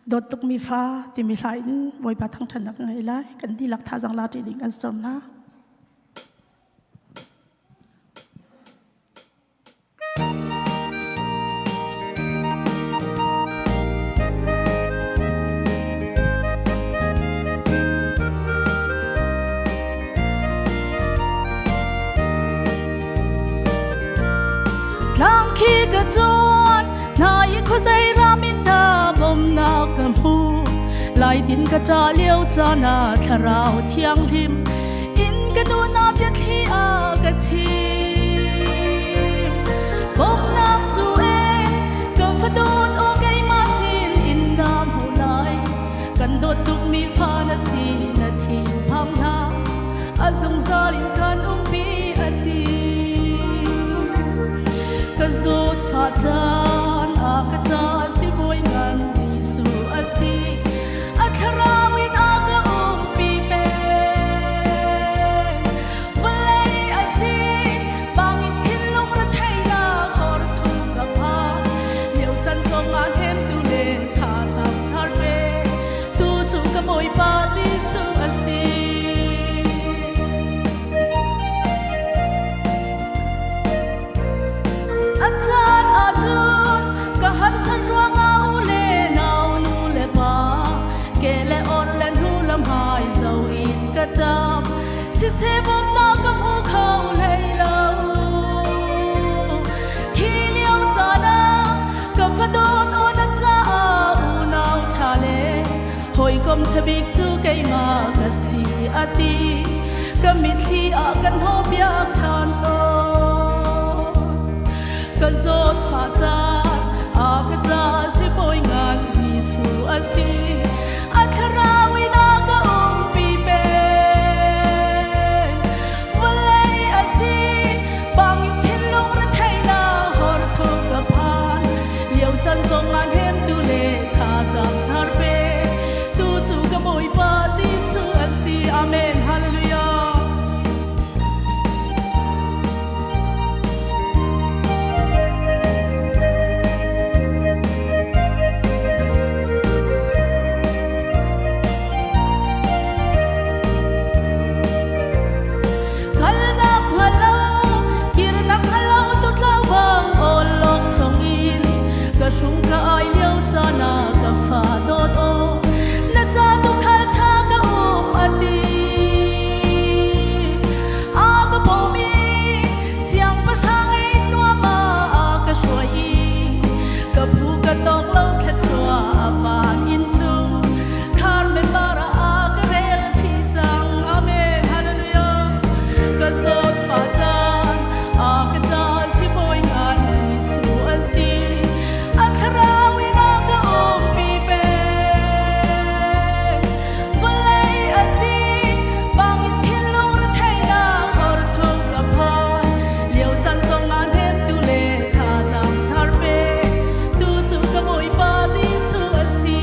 Dawt tukmi fa timi hla in Bawipa thangṭhatnak ka ngei lai. Kan dihlak thazaang la ṭi ding kan sawm hna. Tlang khi ka chuan na i khuazei ram in dah bawmnak ka hmu lai tin ka ṭah lio caan ah thlarau thianghlim in ka nu na biathli a ka chim bawmnak cu e ka fadawt aw keimah sin in na hmu lai kan dawt tukmi fa na si na thin phang hlah a zungzal in kan umpi a ti ka zawt fa caan a ka ca si bawi ngan Jesuh a si a thlarau in a ka umpi peng vawlei a si bangin thinlung retheihnak or thu ka phan lio chan zong ah hnemtu le thazaang thar pe tu cu ka Bawipa Jesuh a si. A caan ahcun Siseh bawmhnak ka hmu kho hlei lo. Khi lio caan ah ka fadawt aw na caah unau ṭha le hawikom ṭha bik cu keimah ka si a ti. Ka mitthli ah kan hnawhpiak ṭhan tawn. Ka zawtfah caan a ka caah sibawi ngan Jesuh a si. A thlarau in a ka umpi peng. Vawlei a si bangin thinlung retheihnak hor thuk ka phan. Lio chan zong ah hnemtu le thazaang thar pe. Tu cu ka Bawipa Jesuh a si. Amen. Hallelujah. Kalnak hngallo, kirnak hngallo tu tlau bang awlok chungin ka hrung ka ai lio caan ah ka fa dawt aw na ca tukhal ṭha ka um a ti. A ka bawmi siangpahrang ei nuam ah a ka hruai i ka phu ka tawk lo thluachuah a van in chung khar member ah a ka rel chih cang. Amen. Hallelujah. Ka zawtfah caan a ka caah sibawi ngan Jesuh a si. A thlarau in a ka umpi peng. Vawlei a si bangin thinlung retheihnak hor thuk ka phan. Lio caan zong ah hnemtu le thazaang thar pe. Tu cu ka Bawipa Jesuh a si.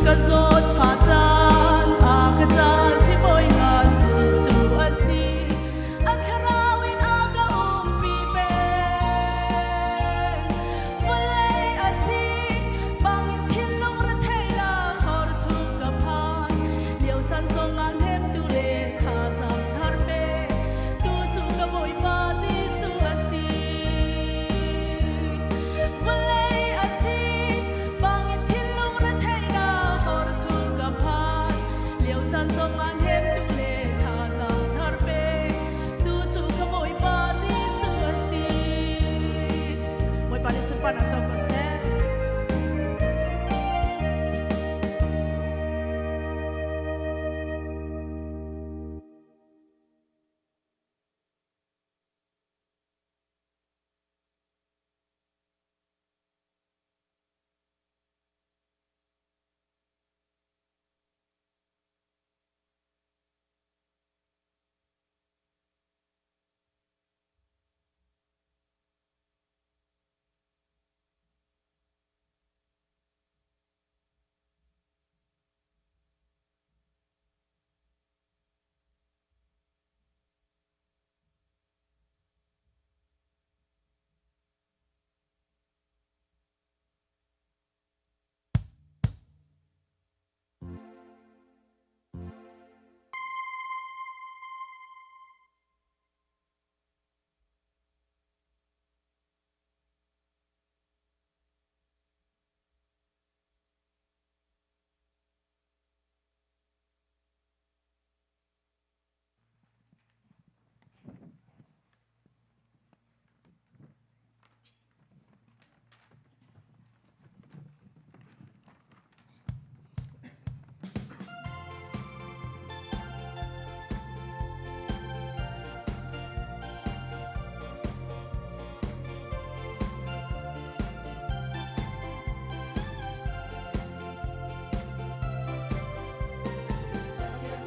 Ka zawtfah caan a ka caah sibawi ngan Jesuh a si. A thlarau in a ka umpi peng. Vawlei a si bangin thinlung retheihnak hor thuk ka phan. Lio caan zong ah hnemtu le thazaang thar pe. Tu cu ka Bawipa Jesuh a si. Vawlei a si bangin thinlung retheihnak hor thuk ka phan. Lio caan zong ah hnemtu le thazaang thar pe. Tu cu ka Bawipa Jesuh a si. Bawipa nih sunparnak co ko seh.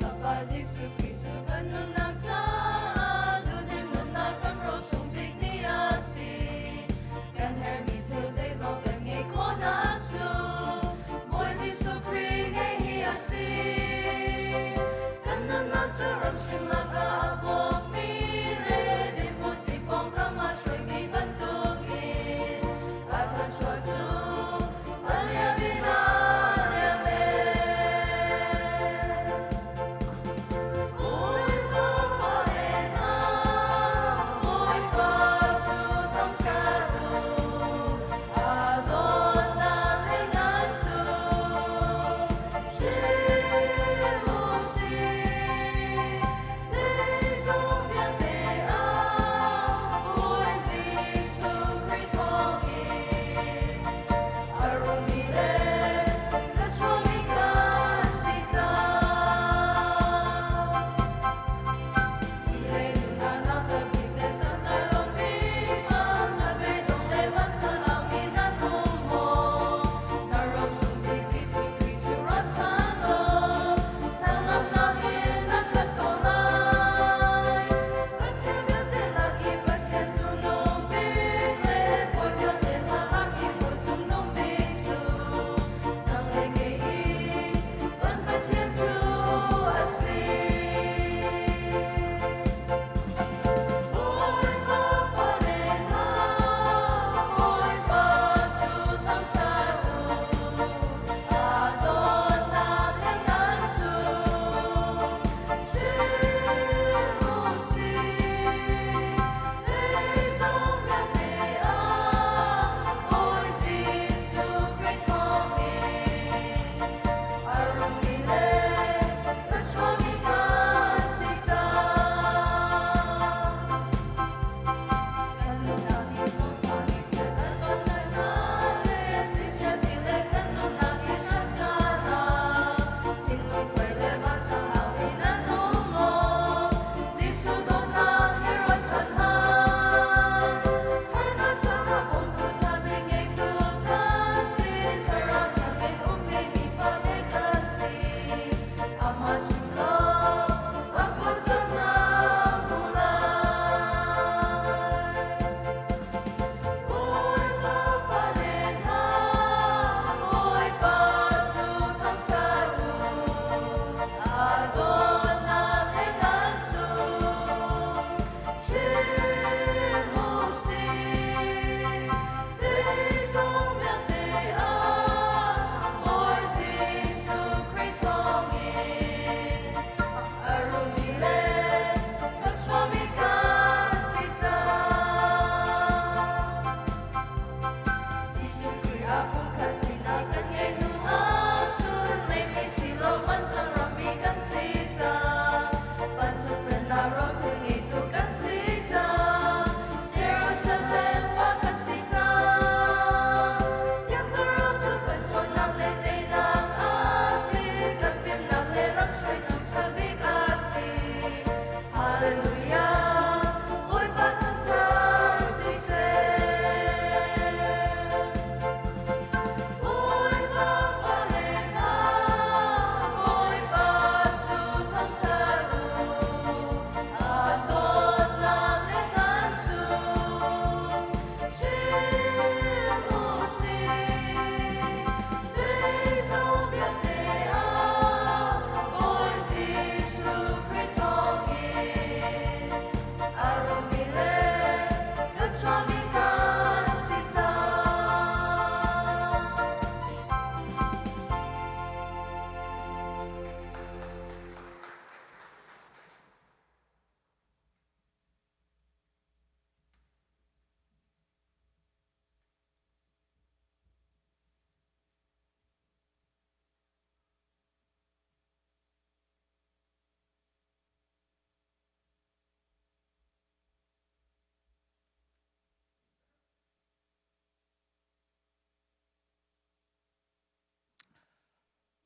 Fapa Jesuh Khrih cu kan nunnak caah duhdim nunnak kan rosung bikmi a si. Kan herhmi thil zeizong kan ngeih khawhnak cu Bawi Jesuh Khrih ngeih hi a si. Kan nunnak cu ramhring lakah a bawkmi le dinhmun ti pawngkam ah hruaimi bantukin a thluachuah cu a liam in a liam e. Bawipa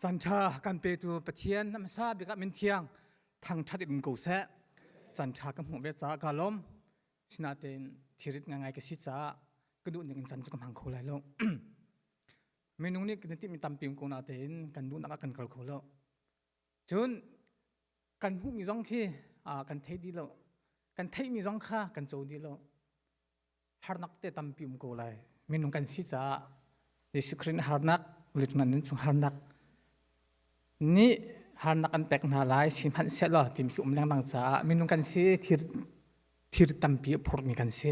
Caan ṭha kan petu Pathian na hmasa bik ah min thiang thangṭhat in um ko seh. Caan ṭha ka hmuh ve caah kaa lawm. Sinain thirit ngaingai ka si caah ka duh ning in caan cu ka hmang kho lai lo. Minung nih kan i timhmi tampi um ko natein kan duhnak ah kan kal kho lo. Cun kan hmuhmi zong khi kan thei dih lo. Kan theihmi zong kha kan co dih lo. Harnak te tampi um ko lai. Minung kan si caah Jesuh Khrih nih harnak, litman in chung harnak nih harnak an pek hna lai sihmanhsehlaw timi khi um lengmang caah minung kan si thir thir tampi a phormi kan si.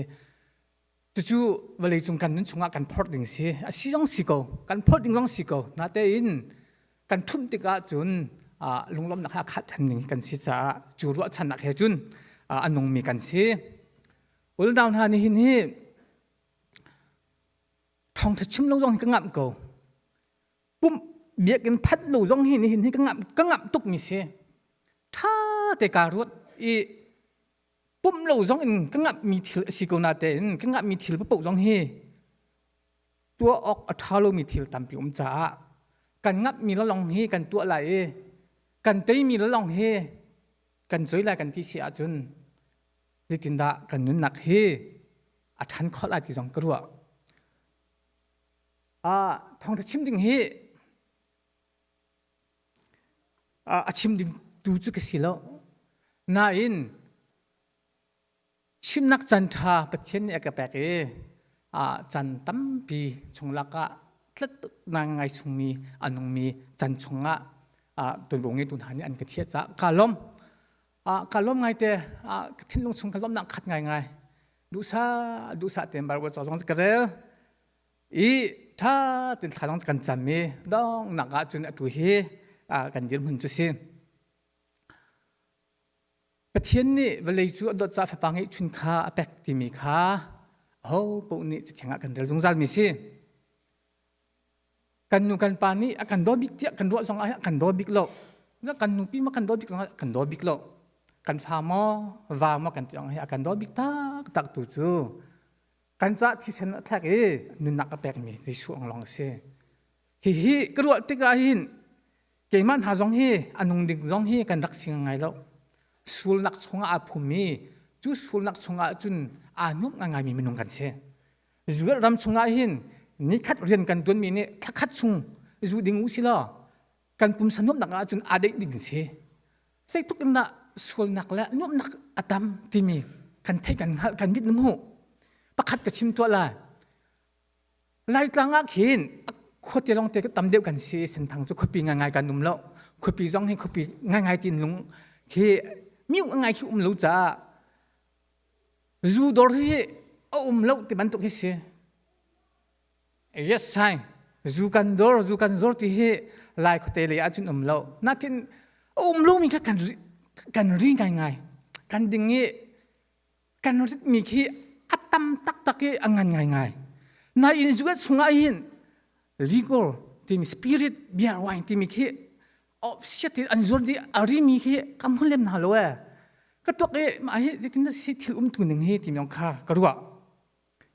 Cucu vawleicung kan nun chungah kan phorh ding si. A si zong si ko. Kan phorh ding zong si ko. Natein kan ṭhumh tikah cun lunglawmhnak he a khat ṭhan ding kan si caah cu ruahchannak he cun a nungmi kan si. Unau hna nihin hi thawngṭha chim lo zong hi ka ngamh ko. Pumh biakinn phanh lo zong hi nihin hi ka ngamh ka ngamh tukmi si. Ṭha te kaa ruat i pumh lo zong in ka ngamhmi thil a si ko natein ka ngamhmi thil paoh zong hi tuah awk a ṭha lomi thil tampi um caah kan ngamhmi lawng hi kan tuah lai i kan teimi lawng hi kan choi lai kan ti si ahcun zeitindah kan nunnak hi a ṭhan khawh lai ti zong ka ruah. Thawngṭha chim ding hi a chim ding tu cu ka si lo. Nain chimnak caan ṭha Pathian nih a ka pek i caan tampi chung lakah tlat ngai chungmi a nungmi caan chungah tuanvo ngeitu hna nih an ka thiah caah kaa lawm. Ka lawm ngaite. Ka thinlung chung ka lawmnak khat ngaingai. Duhsah duhsah tein Bible ca zong ka rel. I ṭha tein thla zong kan cam i donghnak ah cun atu hi kan dirhmun cu si. Pathian nih vawlei cu a dawt caah fapa ngeihchun kha a pek timi kha aho paoh nih cathiang ah kan rel zungzal mi si. Kan nu kan pa nih a kan daw bik tiah kan ruah zong ah a kan daw bik lo. Kan nupi ma kan daw bik zong ah a kan daw bik lo. Kan fa maw va maw kan ti zong hi a kan daw bik taktak tu cu kan caah thisen a thlek i nunnak a pekmi Jesuh ang lawng a si. Hihi ka ruah tikah hin keimah hna zong hi a nung ding zong hi kan rak si ngai lo. Sulnak chungah aa phummi cu sulnak chungah cun aa nuam ngaingaimi minung kan si. Israel ram chungah hin nikhat rian kan tuanmi nih thlakhat chung zu ding u si law kan pumsa nuamhnak ah cun aa deih ding si. Zeitluk in dah sualnak le nuamhnak a tam timi kan theih kan hngalh kan mit na hmuh. Pakhat ka chim tuah lai. Laitlang ah khin khuate lawngte tam deuh kan si Senthang cu khuapi ngaingai kan um lo. Khuapi zong hi khuapi ngaingai tin lung khi miu ngai khi um lo caah zu dawr hi a um lo ti bantuk hi si. Yes sai zu kan dawr zu kan zawr ti hi lai khuate lei ahcun um lo. Natin a um lomi kha kan kan ri ngaingai. Kan ding i kan ritmi khi a tam taktak i a ngan ngaingai. Nain zu chungah hin liquor timi spirit beer wine timi khi siat in an zuar di a rimi khi ka hmu lem hna lo e. Ka tuak i mah hi zeitin dah si thil umtu ning hi timi kha ka ruah.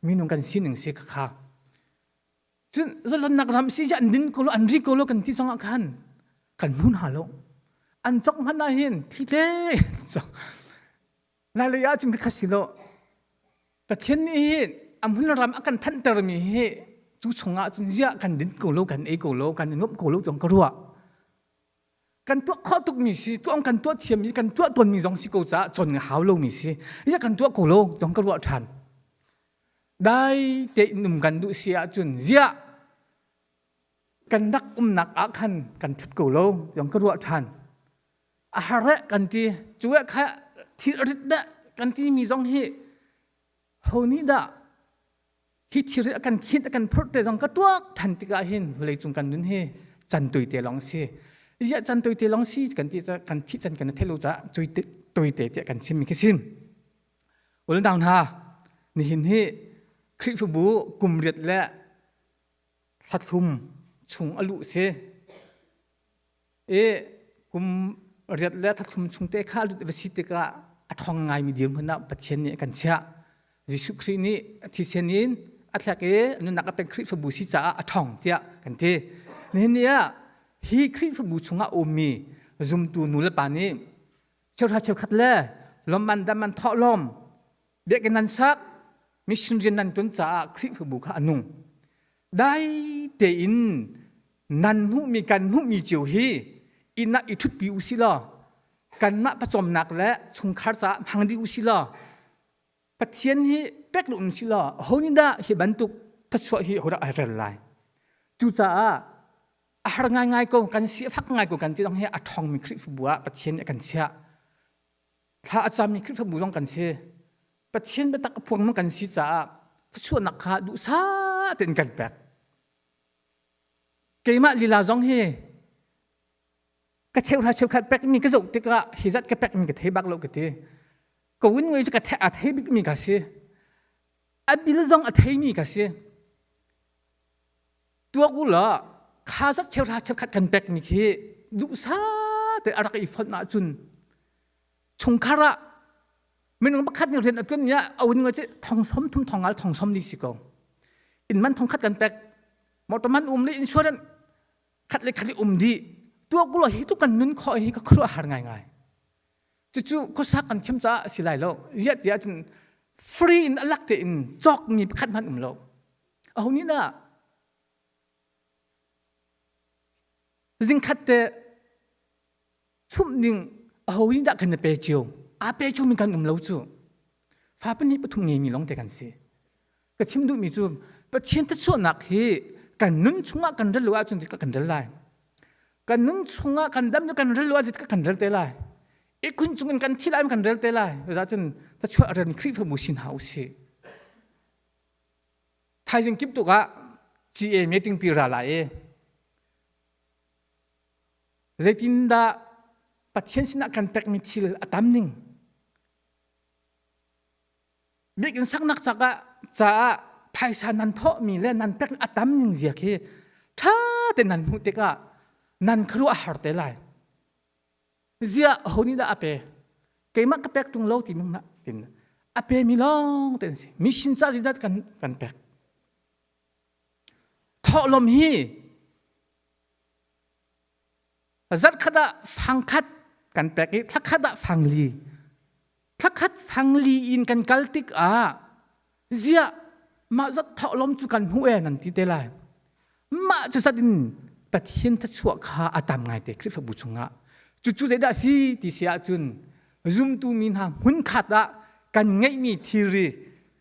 Minung kan sining si ka kha. Cun zalonnak ram si an din ko lo an ri ko lo kan ti zongah khan kan hmu hna lo. An cok hmanh ah hin thli te Lai lei ahcun ka si lo. Pathian nih hi a hmun ram a kan phanhtermi hi cu chungah cun ziah kan din ko lo, kan ei ko lo, kan i nuamh ko lo zong ka ruah. Kan tuah khawh tukmi si, tuah kan tuah thiammi, kan tuah tawnmi zong si ko caah cawn hau lomi si. Ziah kan tuah ko lo zong ka ruah ṭhan. Dai tein um kan duh si ahcun ziah kan rak umnak ah khan kan ṭhut ko lo zong ka ruah ṭhan. A har eh kan ti. Cu eh kha thil rit dah kan timi zong hi ho nih dah hi thil a kan khinh a kan phurh te zong ka tuak than tikah hin vawleicung kan nun hi can tuite lawng si. Ziah can tuite lawng si kan ti ca kan thih can kan thei lo caah tuite tiah kan chimmi khi sin. Unau hna nihin hi Khrihfabu kum riat le thla thum chung a luh si. I kum riat le thlathum chung te kha lut va si tikah a ṭhawng ngaimi dirhmun ah Pathian nih a kan chiah. Jesuh Khrih nih thisen in a thlek i nunnak a pek Khrihfabu si caah a ṭhawng tiah kan ti. Nihin ni ah. hi Khrihfabu chungah ummi zumtu nu le pa nih cheuhra cheukhat le lawmman damman thawhlawm biakinn nan sak mission rian nan tuan caah Khrihfabu kha a nung. Dai tein nan hmuhmi kan hmuhmi cio hi inn ah i ṭhutpi u sih law kanmah pawcawmnak le chungkhar caah hmang dih u sih law Pathian hi pek lu um sih law aho nih dah hi bantuk thluachuah hi hodah ai rel lai. Cucaah a har ngaingai ko kan si a fak ngai ko kan ti dong hi a ṭhawngmi Khrihfabu ah Pathian nih a kan chiah. Thla a cammi Khrihfabu zong kan si. Pathian biatak a phuang kan si caah thluachuahnak kha duhsah tein kan pek. Keimah lila zong hi ka cheuhra cheukhat pekmi ka zoh tikah hi zat ka pekmi ka thei bak lo ka ti. Ka win ngei cu ka a thei bikmi ka si. A bil zong a theimi ka si. Tuak u law kha zat cheuhra cheukhat kan pekmi khi duhsah te a rak i fonh ahcun chungkhar ah minung pakhat nih rian a tuan ah a un ci thong som thum thong ngal thong som li si ko inn man thong khat kan pek motor man um le insurance khat le khat le um dih tuak u law hi tu kan nun khawh hi ka khuaruah har ngai ngai cucu khuasak kan chim caah a si lai lo ziah tiah cun free in alak te in cawk mi pakhat hmanh um lo aho nih dah zingkhat te chumh ding aho nih dah kan i pe cio aa pe cio mi kan um lo cu fa pahnih pathum ngeimi lawng te kan si ka chim duhmi cu Pathian thluachuahnak hi kan nun chungah kan rel lo ahcun kan rel lai kan nun chungah kan dam kan rel lo ahcun kan rel te lai ikhun chungin kan thi lai kan rel te lai cun thluachuah ren Khrihfabu sin hna usih thaizing kip tuk ah GA meeting pi ra lai i zeitindah Pathian sinah kan pekmi thil a tam ning Biakinn saknak caah phaisa nan thawhmi le nan pek a tam ning zia khi ṭha tein nan hmuh tikah nan khuaruah a har te lai. Ziah aho nih dah a pe? Keimah ka pek ṭung lo ti mung tin a pemi lawng te an si. Mission ca zat kan kan pek. Thawhlawm hi zarhkhat ah fangkhat kan pek i thlakhat ah fangli thlakhat fangli in kan kal tikah ziah mah zat thawhlawm cu kan hmuh e nan ti te lai mah cu zat in Pathian thluachuah kha a tam ngai te Khrihfabu chungah cucu zeidah si ti si ahcun zumtu mi hna hmunkhat ah kan ngeihmi thilri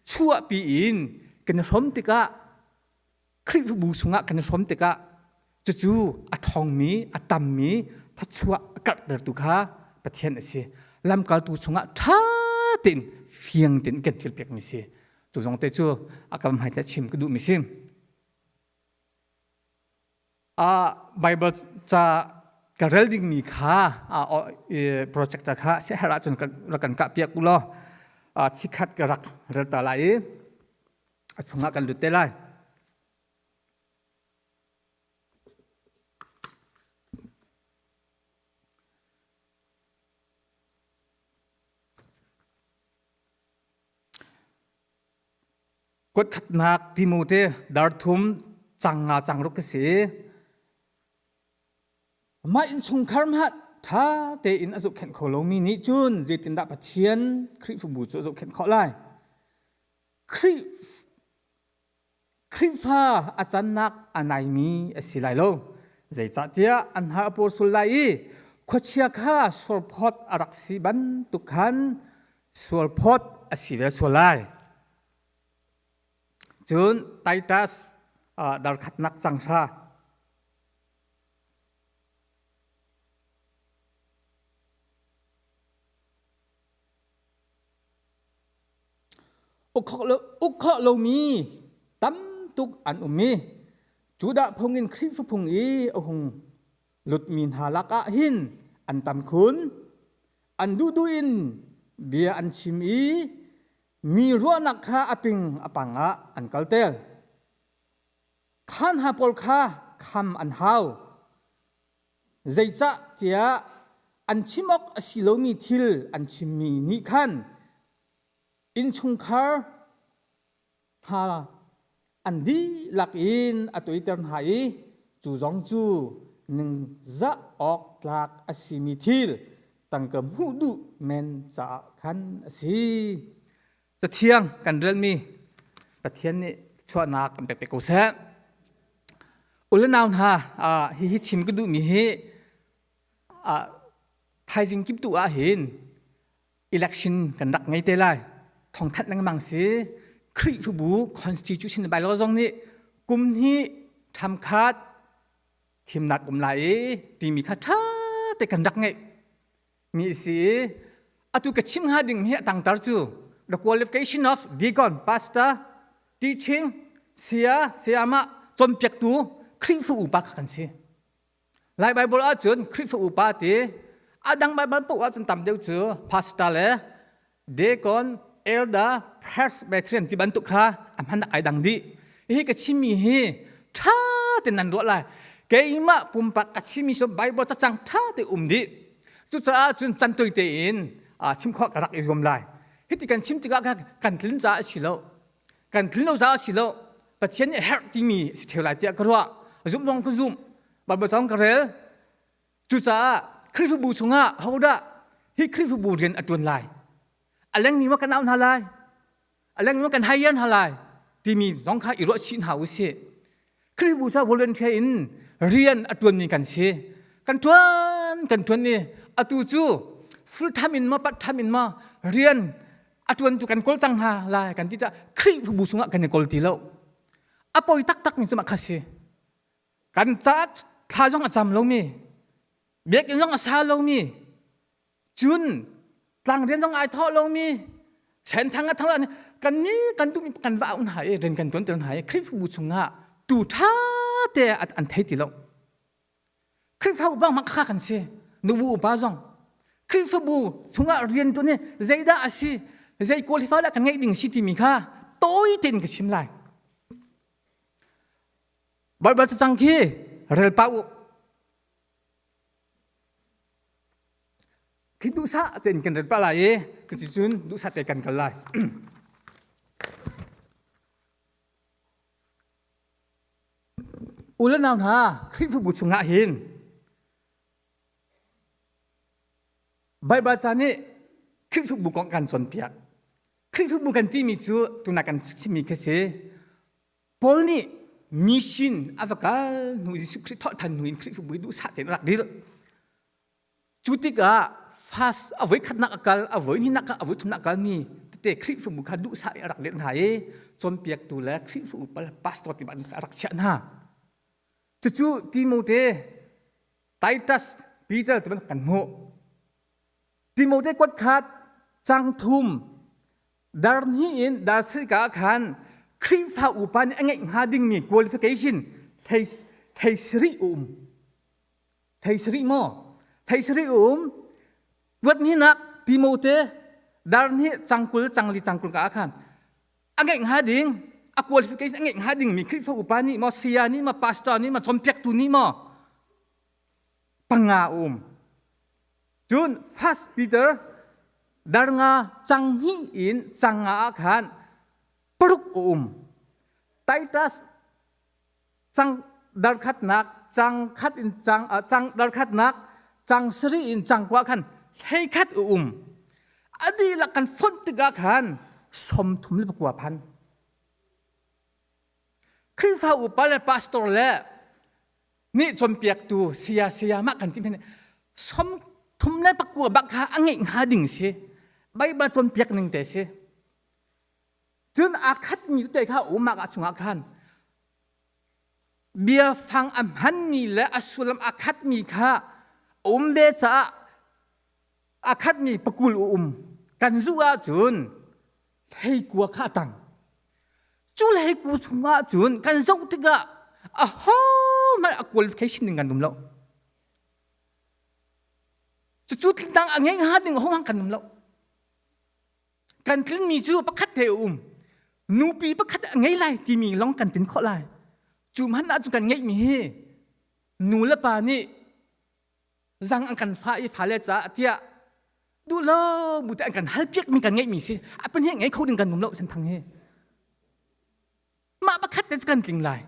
chuahpi in kan i hrawm tikah Khrihfabu chungah kan i hrawm tikah cucu a ṭhawngmi, a tammi thluachuah a karhtertu kha Pathian a si. Lamkaltu chungah ṭha tein fiang tein kan thil pekmi si. Cu zong te cu a kam hmai chim ka duhmi si. Bible ca ka rel dingmi kha projector kha siaherh ahcun rak kan kah piak u law chikhat ka rak rel ta lai i a chungah kan lut te lai. Kuatkhatnak Timote darthum cang nga cang ruk ka si. Mah innchungkhar hmanh ṭha tein a zohkhenh kho lomi nih cun zeitindah Pathian Khrihfabu cu a zohkhenh khawh lai? Khrih Khrihfa a cannak a naimi a si lai lo. Zeicahtiah an har a paw sul lai i khuachia kha sualphawt a rak si bantuk khan sualphawt a si ve sual lai. Cun Titus darkhatnak cang hra. Uk khawh lomi tam tuk an um i Judah phung in Khrihfa phung i a hung lutmi hna lakah hin an tam khun. An duhduh in bia an chim i mi ruahnak kha a ping a pang ah an kalter. Kha hna pawl kha kham an hau. Zeicah tiah an chim awk a si lomi thil an chimmi nih khan innchungkhar hna an dihlak in a toiter hna i cu zong cu Ningzah awk tlak a simi thil tangka hmuh duh men caah khan a si. Cathiang kan relmi Pathian nih chuahnak kan pek ko seh. Ule nau hna, hihi chim ka duhmi hi thaizing kip tu ah hin election kan rak ngei te lai. Thawngthanh lengmang si. Khrihfabu constitution bylaw zong nih kum hnih ṭham khat thimnak um lai i timi kha ṭha te kan rak ngeih mi si i atu ka chim hnga ding hi a tangtar cu the qualification of deacon pastor teaching saya sayama cawnpiaktu Khrihfa upa kha kan si Lai Bible ahcun Khrihfa upa ti a dang Bible paoh ahcun tam deuh cu pastor le deacon elder presbyterian ti bantuk kha a hman ai dang dih hi ka chimmi hi ṭha tein nan ruah lai keimah pumpak a chimmi cu Bible cacang ṭha te um dih cucaah cun can toi tein chim khawh ka rak i zuam lai hiti kan chim tikah kan tlin caah a si lo kan tlin lo caah a si lo Pathian nih herh timi si ṭheu lai tiah ka ruah zumh zong ka zumh Bible zong ka rel cucaah Khrihfabu chungah hodah hi Khrihfabu rian a ṭuan lai a lengmi ma kan auh hna lai a lengmi ma kan hire hna lai timi zong kha i ruah chih hna usih Khrihfabu sa volunteer in rian a ṭuanmi kan si kan ṭuan kan ṭuan i atu cu full time in ma part time in ma rian a ṭuantu kan kawl cang hna lai kan ti caah Khrihfabu chungah kan i kawl ti lo a poi taktak mi cu mah kha si kan caah thla zong a cam lomi biakinn zong a sa lomi cun tlangrian zong ai thawh lomi senthang a thang kan ni kan duh kan va auh hna i rian kan tuan ter hna i Khrihfabu chungah tu tha te an thei ti lo Khrihfabu bang mak kha kan si nubu upa zong Khrihfabu chungah rian tuan hi zeidah a si zei qualify dah kan ngeih ding si timi kha tawi tein ka chim lai Baibal cacang khi rel pa u Khi duhsah tein kan rat pah lai i cuticun duhsah te kan kal lai. U le nau hna, Khrihfabu chungah hin Baibal ca nih Khrihfabu kong kan cawnpiak. Khrihfabu kan timi cu tuna kan chimmi khi si. Paul nih mission a va kal hnu Jesuh Khrih thawhthan hnu in Khrihfabu hi duhsah tein a rak dirh. Cu tikah fast a voi khatnak a kal, a voi hnihnak a voi thumnak a kalmi tete Khrihfabu kha duhsah in a rak let hna i cawnpiaktu le Khrihfa upa le pastor ti bantuk a rak chiah hna. Cucu Timote, Titus, Peter ti bantuk kan hmuh. Timote kuat khat cang thum dar hnih in dar sarih ah khan Khrihfa upa nih a ngeih hnga dingmi qualification thei thei sarih a um. Thei sarih maw? Thei sarih a um. Kuat hnihnak Timote dar hnih cangkul cangli cangkul ka ah khan a ngeih hnga ding a qualification a ngeih hnga dingmi Khrihfa upa nih maw saya nih maw pastor nih maw cawnpiaktu nih maw panga a um. Cun First Peter dar nga cang hnih in cang nga ah khan paruk a um. Titus cang darkhatnak cang khat in cang cang darkhatnak cang sarih in cang kua khan hleikhat a um a dihlak kan fonh tikah khan 34 phan Khrihfa upa le pastor le nih cawnpiaktu saya saya mah kan ti hmanh 39 bak kha a ngeih hnga ding si Baibal cawnpiak ning te si Cun aa khatmi tete kha a umnak ah chungah khan biafang a hmanmi le a sullam aa khatmi kha a um ve caah aa khatmi pakul a um. Kan zuh ahcun hleikua kha a tang. Cu hleikua chungah cun kan zoh tikah ahohmanh a qualification ding kan um lo. Cucu dang a ngei hnga ding ahohmanh kan um lo. Kan tlinmi cu pakhat te a um. Nupi pakhat a ngei lai timi lawng kan tin khawh lai. Cu hmanh ah cun kan ngeihmi hi nu le pa nih zang an kan fah i fale caah tiah duh lo bu te an kan halpiakmi kan ngeihmi si. A pahnih ngei kho ding kan um lo senthang hi. Mah pakhat te cu kan tling lai.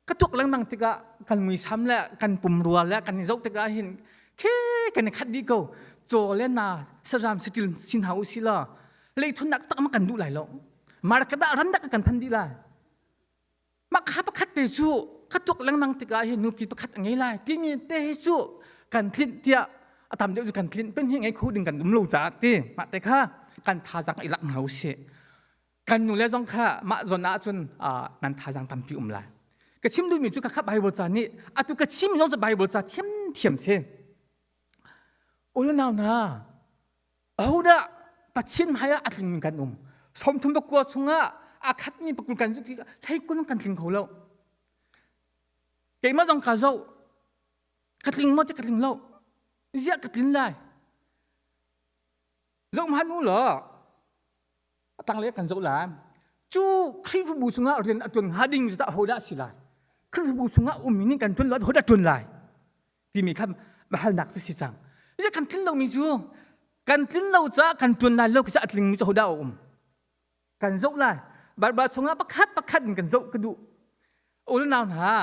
Ka tuak lengmang tikah kan muisam le kan pumrua le kan i zoh tikah hin khi kan i khat dih ko. Caw le na saram satil sin hau si law leithunnak tak ma kan duh lai lo. Market ah ran dak kan phan dih lai. Mah kha pakhat te cu ka tuak lengmang tikah hi nupi pakhat a ngei lai timi te hi cu kan tlinh tiah a tam deuh cu kan tlinh pen hi ngei kho ding kan um lo caah ti mah te kha kan thazang i lak hna usih. Kan nu le zong kha mah zawn ah cun nan thazang tampi um lai. Ka chim duhmi cu ka kha Bible ca nih atu ka chim zong cu Bible ca thiamthiam si. Unau hna, ahodah Pathian hmai ah a tlingmi kan um? Sawmthum pakua chungah a khatmi pakul kan zu tikah hleikun kan tling kho lo. Keimah zong ka zoh, ka tling maw ti ka tling lo. Ziah ka tlin lai? Zoh hmanh u law, a tanglei kan zoh lai. Cu Khrihfabu chungah rian a ṭuan hnga ding cu tah hodah a si lai? Khrihfabu chungah ummi nih kan ṭuan lo hodah ṭuan lai? Timi kha halnak cu si cang. Ziah kan tlin lomi cu kan tlin lo caah kan ṭuan lai lo khi a tlingmi cu hodah a um? Kan zoh lai. Baibal chungah pakhat pakhat in kan zoh ka duh. Unau hna,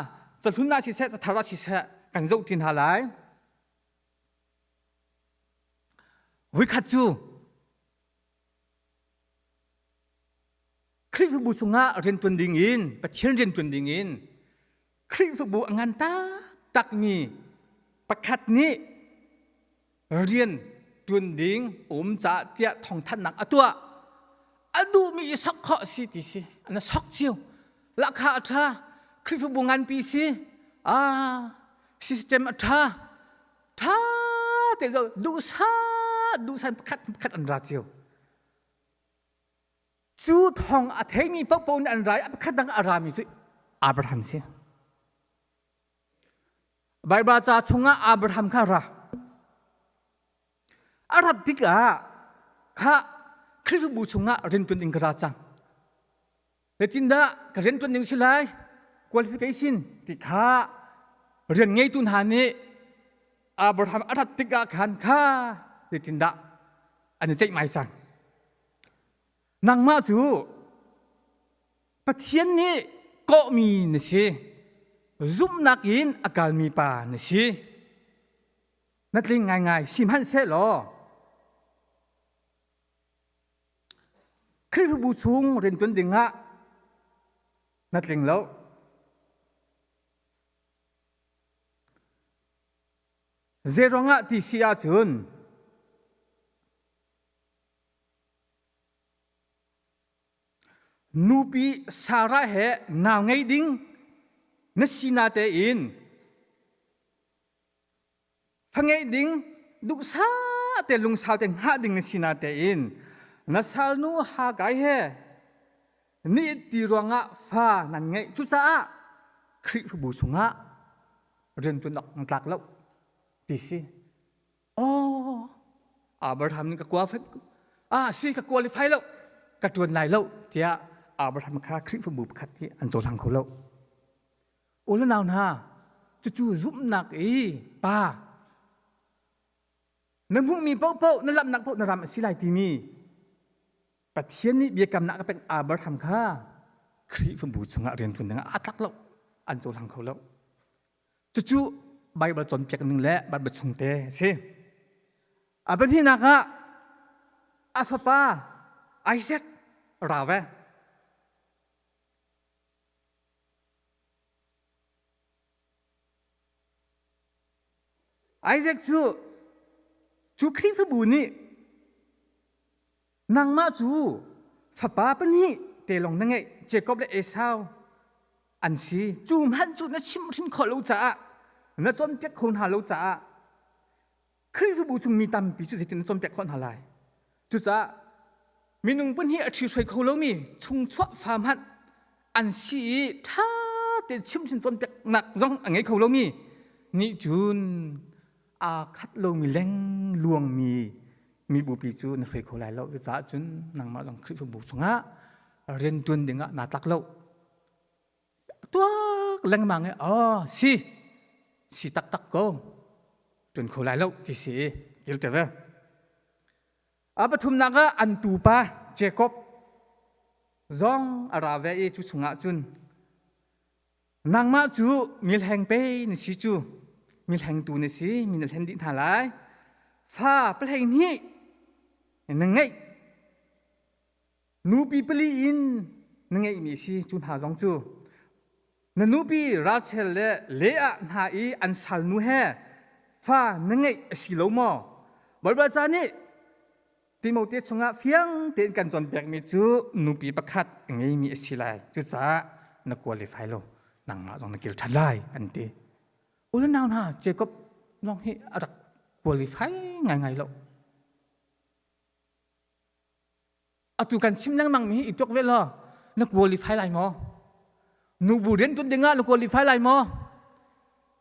cahlun ah siseh, cathar ah siseh, kan zoh ti hna lai. Voikhat cu Khrihfabu chungah riantuan dingin Pathian riantuan dingin Khrihfabu a ngan taktakmi pakhat nih rian tuan ding um caah tiah thawngthanhnak a tuah. A duhmi i sok khawh si ti si. An sok cio. Lahkhah a ṭha. Khrihfabu nganpi si. Ah, system a ṭha. Ṭha te zo duhsah duhsan pakhat pakhat an ra cio. Cu thawng a theimi paohpaoh nih an ra i a pakhat dang a rami cu Abraham si. Baibal ca chungah Abraham kha ra. A rat tikah kha Khrihfabu chungah riantuan ding ka ra cang. Zeitindah ka riantuan ding si lai? Qualification ti kha rian ngeitu hna nih Abraham a rat tikah khan kha zeitindah an i ceihmai cang. Nangmah cu Pathian nih kawhmi na si. Zumhnak in a kalmi pa na si. Na tling ngaingai sihmanhsehlaw Khrihfabu chung riantuan dingah na tling lo. Zeiruangah ti si ahcun nupi Sarah he nau ngei ding na si na tein Fa ngeih ding duhsah te lungsau te hngah ding na si na tein na salnu Hagai he ni ti ruangah fa nan ngeih cucaah Khrihfabu chungah riantuan awk nan tlak lo ti si. Oh, Abraham nih ka qualify ah si ka qualify lo ka tuan lai lo tiah Abraham kha Khrihfabu pakhat hi an cohlang kho lo. U le nau hna, cucu zumhnak i pa na hmuhmi paohpaoh na lamnak paoh na ram a si lai timi Pathian nih biakamnak a pek Abraham kha Khrihfabu chungah rianṭuan dingah aa tlak lo, an cohlang kho lo. Cucu Baibal cawnpiak ning le Baibal chungte a si. A pahnihnak ah a fapa Isaac ra ve. Isaac cu cu Khrihfabu nih nangmah cu fapa pahnih te lawng na ngeih Jacob le Esau an si cu hmanh cu na chimhhrin khawh lo caah na cawnpiak kho hna lo caah Khrihfabu chung mi tampi cu zeitin na cawnpiak khawh hna lai Cucaah minung pahnih a ṭhihruai kho lomi chungchuah fa hmanh an si i ṭha tein chimhhrin cawnpiaknak zong a ngei kho lomi nih cun aa khat lomi lengluangmi mibupi cu na hruai kho lai lo. Cucaah cun nangmah zong Khrihfabu chungah rianṭuan dingah naa tlak lo. Tuak lengmang i aw si si taktak ko ṭuan kho lai lo ti si kil te ve. A pathumnak ah an tupa Jacob zong a ra ve i cu chungah cun Nangmah cu milheng pe na si cu milhengtu na si mi na hlen dih hna lai. Fa pahlei hnih na ngeih nupi pali in na ngeihmi a si cu hna zong cu na nupi Rachel le Leah hna i an salnu he fa na ngeih a si lo maw? Bawipa ca nih Timote chungah fiang tein kan cawnpiakmi cu nupi pakhat a ngeimi a si lai. Cucaah na qualify lo, nangmah zong na kil ṭhan lai an ti. U le nau hna, Jacob zong hi a rak qualify ngaingai lo. Atu kan chim lengmang mi hi i tuak ve law na qualify lai maw? Nubu rian tuan dingah na qualify lai maw?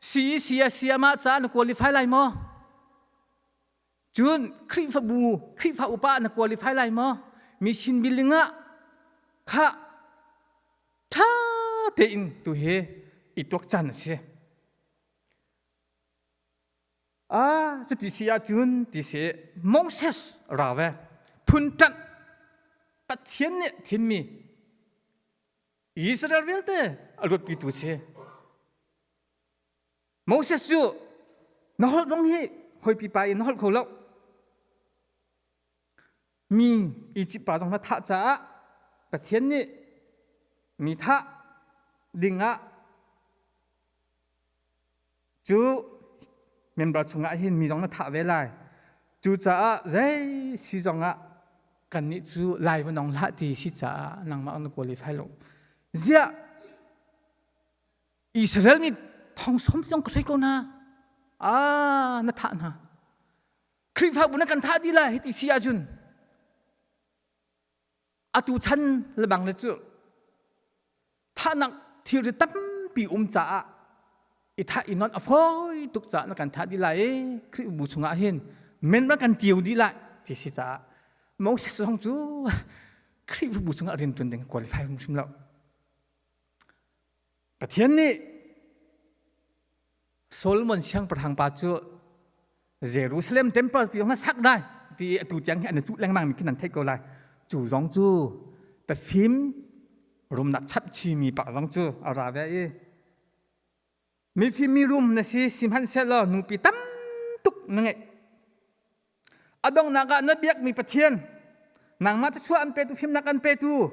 CEC a CMah caah na qualify lai maw? Cun Khrihfabu, Khrihfa upa na qualify lai maw? Mission building ah kha ṭha tein tu hi i tuak caan a si. Ah, cuti si ahcun ti si Moses ra ve phun ṭanh Pathian nih thimmi Israel vialte a luatpitu si. Moses cu na holh zong hi hoi pipa in na holh kho lo. Mi Egypt pa zong na thah caah Pathian nih mi thah dingah cu member chungah hin mi zong na thah ve lai. Cucaah zei si zongah kannih cu lai va nong hlah ti si caah nangmah na qualify lo. Ziah Israel mi thong som zong ka soi ko hna. Ah, na thah hna. Khrihfabu na kan thah dih lai hiti si ahcun atu chan lebang le cu thahnak thilri tampi um caah i thah i non a fawi tuk caah na kan thah dih lai i Khrihfabu chungah hin men rak kan tio dih lai ti si caah Moses zong cu Khrihfabu chungah rian tuan ding qualify hrim lo. Pathian nih Solomon siangpahrang pa cu Jerusalem temple pi na sak lai ti atu tiang hi an cuh lengmang mi khi nan theih ko lai. Cu zong cu pafim rumnak chap chimi pa zong cu a ra ve i mifim mi rum na si sihmanhsehlaw nupi tam tuk na ngeih. A donghnak ah na biakmi Pathian, nangmah thluachuah an petu, fimnak an petu,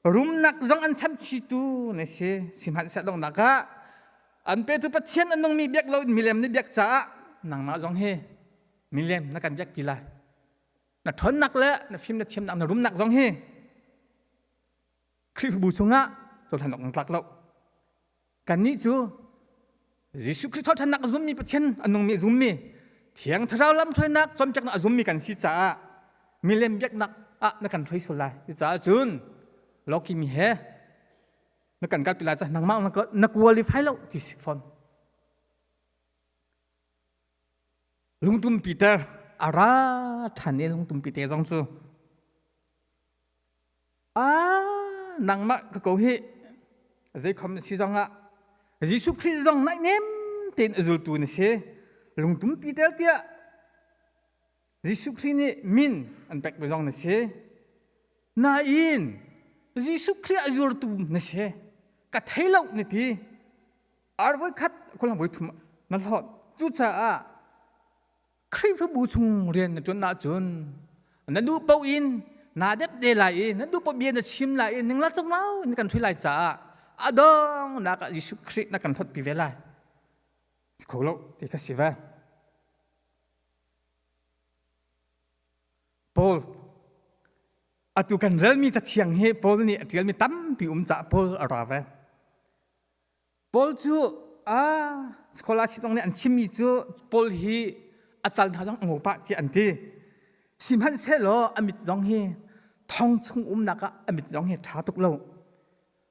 rumnak zong an chamchitu na si. Sihmanhsehlaw donghnak ah an petu Pathian a nungmi biak loin milem na biak caah nangmah zong hi milem na kan biakpi lai. Na ṭhawnnak le na fim na thiamnak na rumnak zong hi Khrihfabu chungah cohlan awk na tlak lo. Kannih cu Jesuh Khrih thawhṭhannak a zummi Pathian a nungmi a zummi Thiang Thlarau lamhruainak cawnpiaknak a zummi kan si caah milem biaknak ah na kan hruai sual lai. Cucaah cun lawki mi he na kan kalpi lai caah nangmah na qualify lo ti si fawn. Lungtum Peter a ra ṭhan i lungtum Peter zong cu Ah, nangmah ka ko hi zeikhom na si zongah Jesuh Khrih zong naihnem tein a zultu na si. Lungtum Peter tiah Jesuh Khrih nih min an pek mi zong na si. Nain Jesuh Khrih a zultu na si. Ka thei lo na ti. Ar voi khat khulang voi thum na hlawt. Cucaah Khrihfabu chung rian na ṭuan ahcun na duh paoh in naa depde lai i na duh paoh bia na chim lai i ningla cunglo in kan hrui lai caah a donghnak ah Jesuh Khrih na kan hlawtpi ve lai. Si kho lo ti kha si ve. Paul atu kan relmi cathiang hi Paul nih a ṭialmi tampi um caah Paul a ra ve. Paul cu a scholarship zong nih an chimmi cu Paul hi a cal hna zong a ngo pah tiah an ti. Sihmanhsehlaw a mit zong hi thong chung umnak ah a mit zong hi ṭha tuk lo.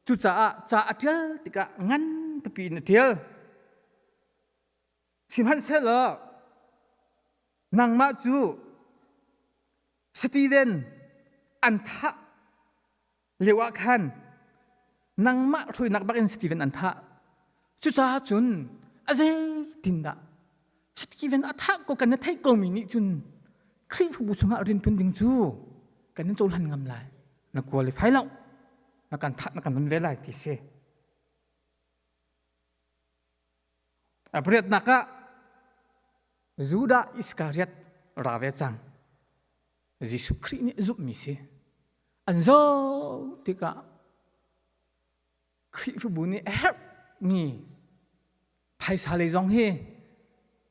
Cucaah ca a ṭial tikah ngan pipi in a ṭial. Sihmanhsehlaw nangmah cu Steven an thah lio ah khan nangmah hruainak bak in Stephen an thah. Cucaah cun a zeitindah Stephen a thah ko kan na theih komi nih cun Khrihfabu chungah rianṭuan ding cu kan in cohlan ngam lai. Na qualify lo. Na kan thah na kan nun ve lai ti si. Pariatnak ah Judah Iskariot ra ve cang. Jesuh Khrih nih zumhmi si. An zoh tikah Khrihfabu nih a herhmi phaisa lei zong hi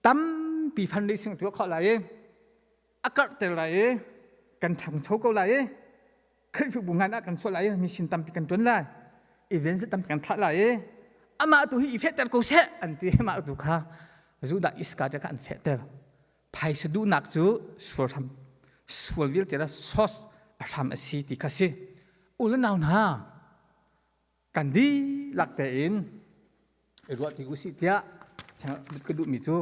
tampi fundraising tuah khawh lai i a karhter lai i kan ṭhangcho ko lai i Khrihfabu ngan ah kan chuah lai i mi sin tampi kan ṭuan lai events tampi kan thlah lai i amah tu hi i fehter ko seh an ti amah tu kha Judah Iskariot kha an fehter phaisa duhnak cu sual hram sual vialte la source a hram a si ti kha si u le nau hna kan dihlak tein i ruah ti usih tiah ka duhmi cu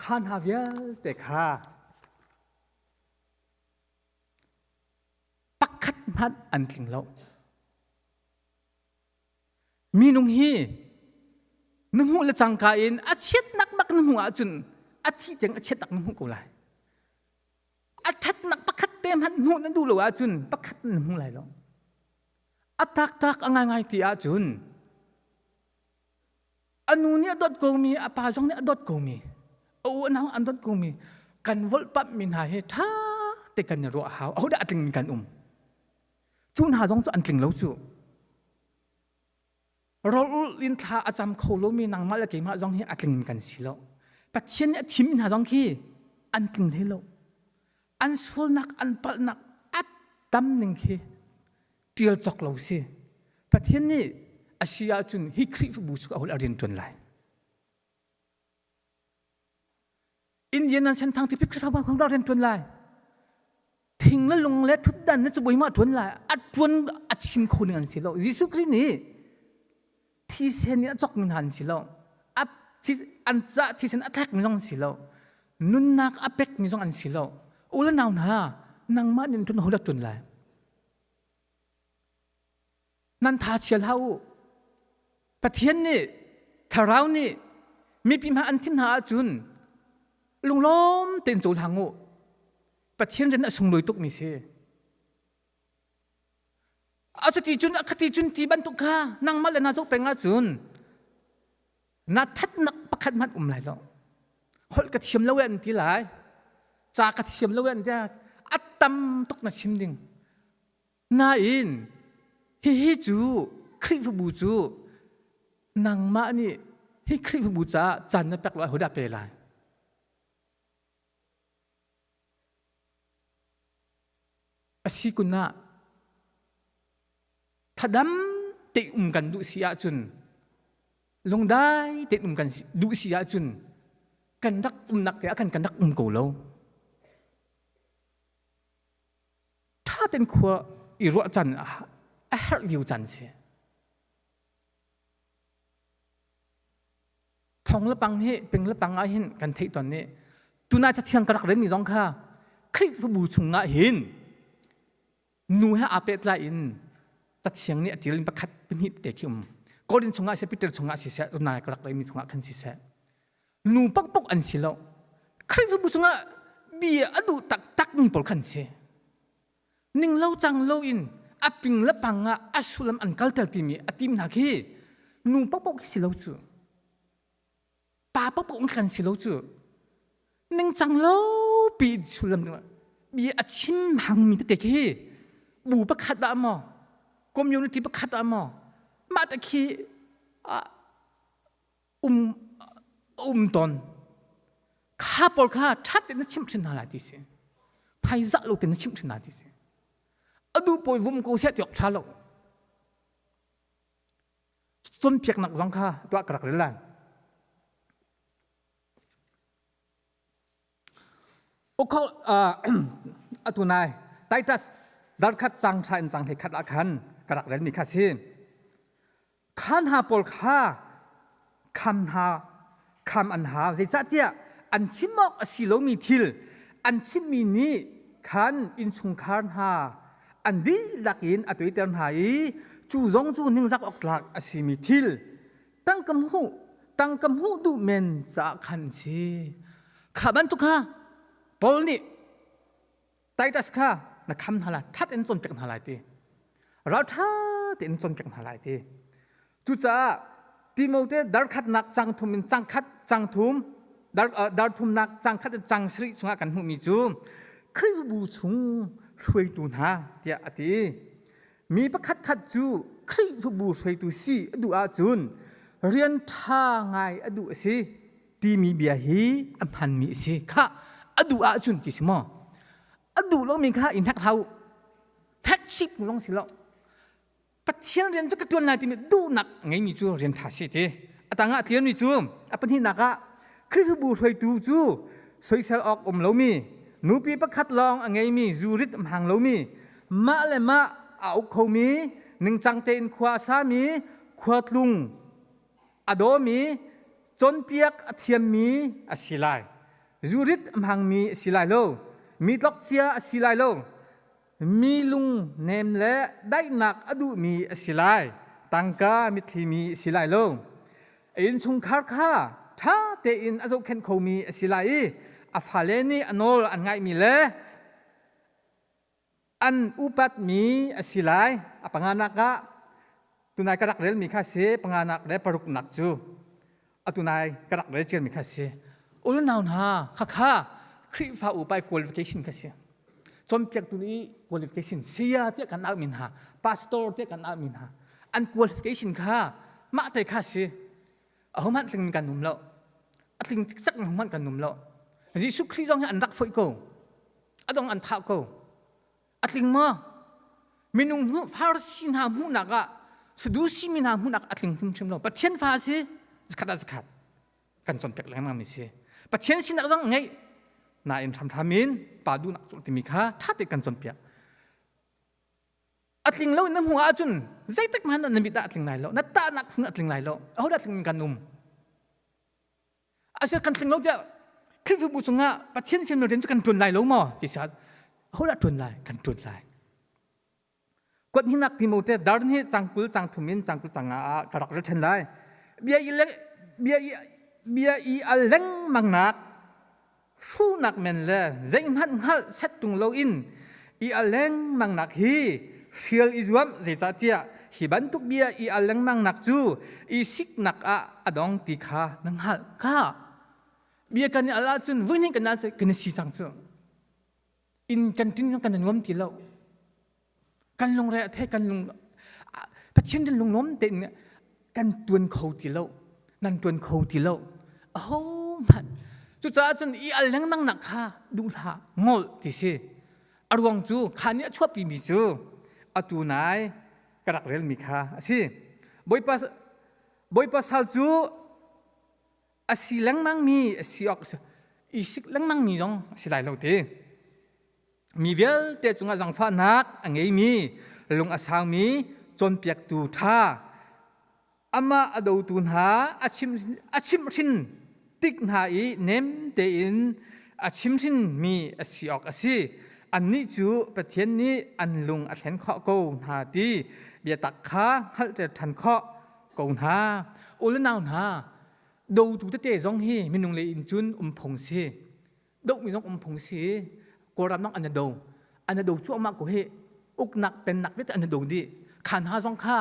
kha hna vialte kha pakhat hmanh an tling lo. Minung hi na hmuh le cangka in a chiatnak bak na hmuh ahcun a thi tiang a chiatnak na hmuh ko lai. A ṭhatnak pakhat te hmanh hmuh na duh lo ahcun pakhat na hmu lai lo. A taktak a ngaingai ti ahcun a nu nih a dawt komi a pa zong nih a dawt komi a u a nau an dawt komi kan volhpamhmi hna hi ṭha te kan i ruah hau ahodah a tlingmi kan um cu hna zong cu an tling lo cu rawlulh in thla a cam kho lomi nangmah le keimah zong hi a tlingmi kan si lo Pathian nih a thimmi hna zong khi an tling hlei lo an sualnak an palhnak a tam ning khi ṭial cawk lo si. Pathian nih a si ahcun hi Khrihfabu cu a hul a rian ṭuan lai. Indian nan senthang tipik Khrihfabu khong rian ṭuan lai. Thing le lung le ṭhutdan le cabuai ma ṭuan lai. A ṭuan a chim kho ning an si lo. Jesuh Khrih nih thisen in a cawkmi hna an si lo. A an ca thisen a thlekmi zong an si lo. Nunnak a pekmi zong an si lo. U le nau hna, nangmah nih ṭuan ho dah ṭuan lai? Nan tha chia hlah u. Pathian nih thlarau nih mipi hma an thim hna ahcun lunglawm tein cohlang u. Pathian rian a sunglawi tukmi si. A cuti cun a khati cun ti bantuk kha nangmah le na zoh peng ahcun na thatnak pakhat hmanh um lai lo. Holh ka thiam lo an ti lai. Ca ka thiam lo an ti. A tam tuk na chim ding. Nain hihi cu Khrihfabu cu nangmah nih hi Khrihfabu caah caan na pek lo ahodah pe lai? A si kun ah thadam te um kan duh si ahcun lungdai te um kan duh si ahcun kan rak umnak te ah khan kan rak um ko lo. Ṭha tein khua i ruah caan a herh lio caan si. Thong le pang hi ping le pang ah hin kan theih tawn ni tuna cathiang ka rak relmi zong kha Khrihfabu chungah hin nu he aa pehtlai in cathiang nih a ṭial in pakhat pahnih te khi um Korin chungah siseh Peter chungah siseh tunai ka rak relmi chungah khan siseh nu pokpok an si lo Khrihfabu chungah bia a duh taktak mi pawl khan si ning lo cang lo in a ping le pang ah a sullam an kalter timi a tim hna khi nu pokpok khi si lo cu pa pokpok kan si lo cu ningcang lo pi sullam bia a chim hangmi tete khi bu pakhat ah maw community pakhat ah maw mah te khi um um tawn kha pawl kha ṭhat tein na chimh hrin hna lai ti si phaizah lo tein na chimh hrin hna ti si adu pawi vum ko seh ti awk ṭha lo cawnpiaknak zong kha tuah ka rak rel lai Ukhol atu nai Titus darkhat cang ṭha in cang hlei khat ah khan ka rak relmi kha si. Kha hna pawl kha kham hna kham an hau zeicahtiah an chim awk a si lomi thil an chimmi nih khan innchungkhar hna an dihlak in a tuaiter hna i cu zong cu ningzak awk tlak a simi thil tangka hmuh tangka hmuh duh men caah khan si kha bantuk kha Paul nih Titus kha na kham hna lai ṭhat in cawnpiak hna lai ti ralṭha tein cawnpiak hna lai ti cucaah Timote darkhatnak cang thum in cang khat cang thum dar thumnak cang khat in cang sarih chungah kan hmuhmi cu Khrihfabu chung hruaitu hna tiah a ti. Mi pakhat khat cu Khrihfabu hruaitu si a duh ahcun rian ṭha ngai a duh a si timi bia hi a hmanmi a si. Khah a duh ahcun ti si maw? A duh lomi kha i hnek hlah u. Hnek chip zong si lo. Pathian rian cu ka ṭuan lai timi duhnak ngeimi cu rian ṭha si ti. A tangah a tlianmi cu a pahnihnak ah Khrihfabu hruaitu cu soisel awk um lomi, nupi pakhat lawng a ngeimi, zurit a hmang lomi, mah le mah aa uk khomi, ningcang tein khua a sami, khuatlung a dawmi, cawnpiak a thiammi a si lai. Zurit a hmangmi a si lai lo. Mi tlokcia a si lai lo. Mi lung nem le daihnak a duhmi a si lai. Tangka mitthli a si lai lo. A innchungkhar kha ṭha tein a zohkhenh khomi a si lai i a fale nih a nawl an ngaihmi le an upatmi a si lai. A panganak ah tunai ka rak relmi kha si panganak le paruknak cu atu nai ka rak rel ciami kha si. Unau hna khakha Khrihfa upa qualification kha si. Cawnpiaktu nih qualification saya tiah kan auhmi hna, pastor tiah kan auhmi hna, an qualification kha mah te kha si. Ahohmanh tling kan um lo. A tling cikcek ahohmanh kan um lo. Jesuh Khrih zong hi an rak foih ko. A dong an thah ko. A tling maw? Minung hmuh Farasi hna hmuhnak ah Sadusi mi hna hmuhnak a tling hrimhrim lo. Pathian fa a si, zakhat ah zakhat kan cawnpiak lengmang mi si. Pathian sinak zong ngeih nain hramhram in pa duhnak cu timi kha ṭha tein kan cawnpiak. A tling lo in na hmuh ahcun zeitik hmanh na mit ah a tling lai lo, na tahnak phun a tling lai lo. Ahodah tling in kan um? Asia kan tling lo tiah Khrihfabu cungah Pathian fianmi rian cu kan ṭuan lai lo maw ti saat ahodah ṭuan lai kan ṭuan lai kuat hinak Timote dar hi cangkul cangthum in cangkul canga ah ka rak ṭhen lai bia i le bia i bia i al lengmang nak hruhnak men le zeihmanh hngalh set tung loin i al lengmang nak hi hrial i zuam zeicahtiah hi bantuk bia i al lengmang nak cu i siknak ah a dong ti kha na hngalh kha bia kan i al ahcun vui nih kan al kan i si cang cu inn kan tin kan i nuam ti lo kan lungre a the kan lung Pathian kan lunglawm tein kan tuan kho ti lo nan tuan kho ti lo aho hmanh cucaah cun i al lengmang nak kha duh hlah ngol ti si a ruang cu kha nih a chuahpi mi cu atu nai ka rak relmi kha a si bawipa bawipa sal cu a si lengmang mi a si awk i sik lengmang mi zong a si lai lo ti Mi vialte cungah zaangfahnak a ngeimi, lung a saumi cawnpiaktu ṭha, amah a dotu hna a chimhhrin tik hna i nem tein a chimhrinmi a si awk a si. Annih cu Pathian nih an lung a thlen khawh ko hna ti biatak kha hngalhter ṭhan khawh ko hna. U le nau hna, dotu tete zong hi minung lei in cun um phung si. Dohmi zong um phung si. Kawlram zong an i do. An i do cuahmah ko hi. Uknak pennak vialte an i do dih. Kha hna zong kha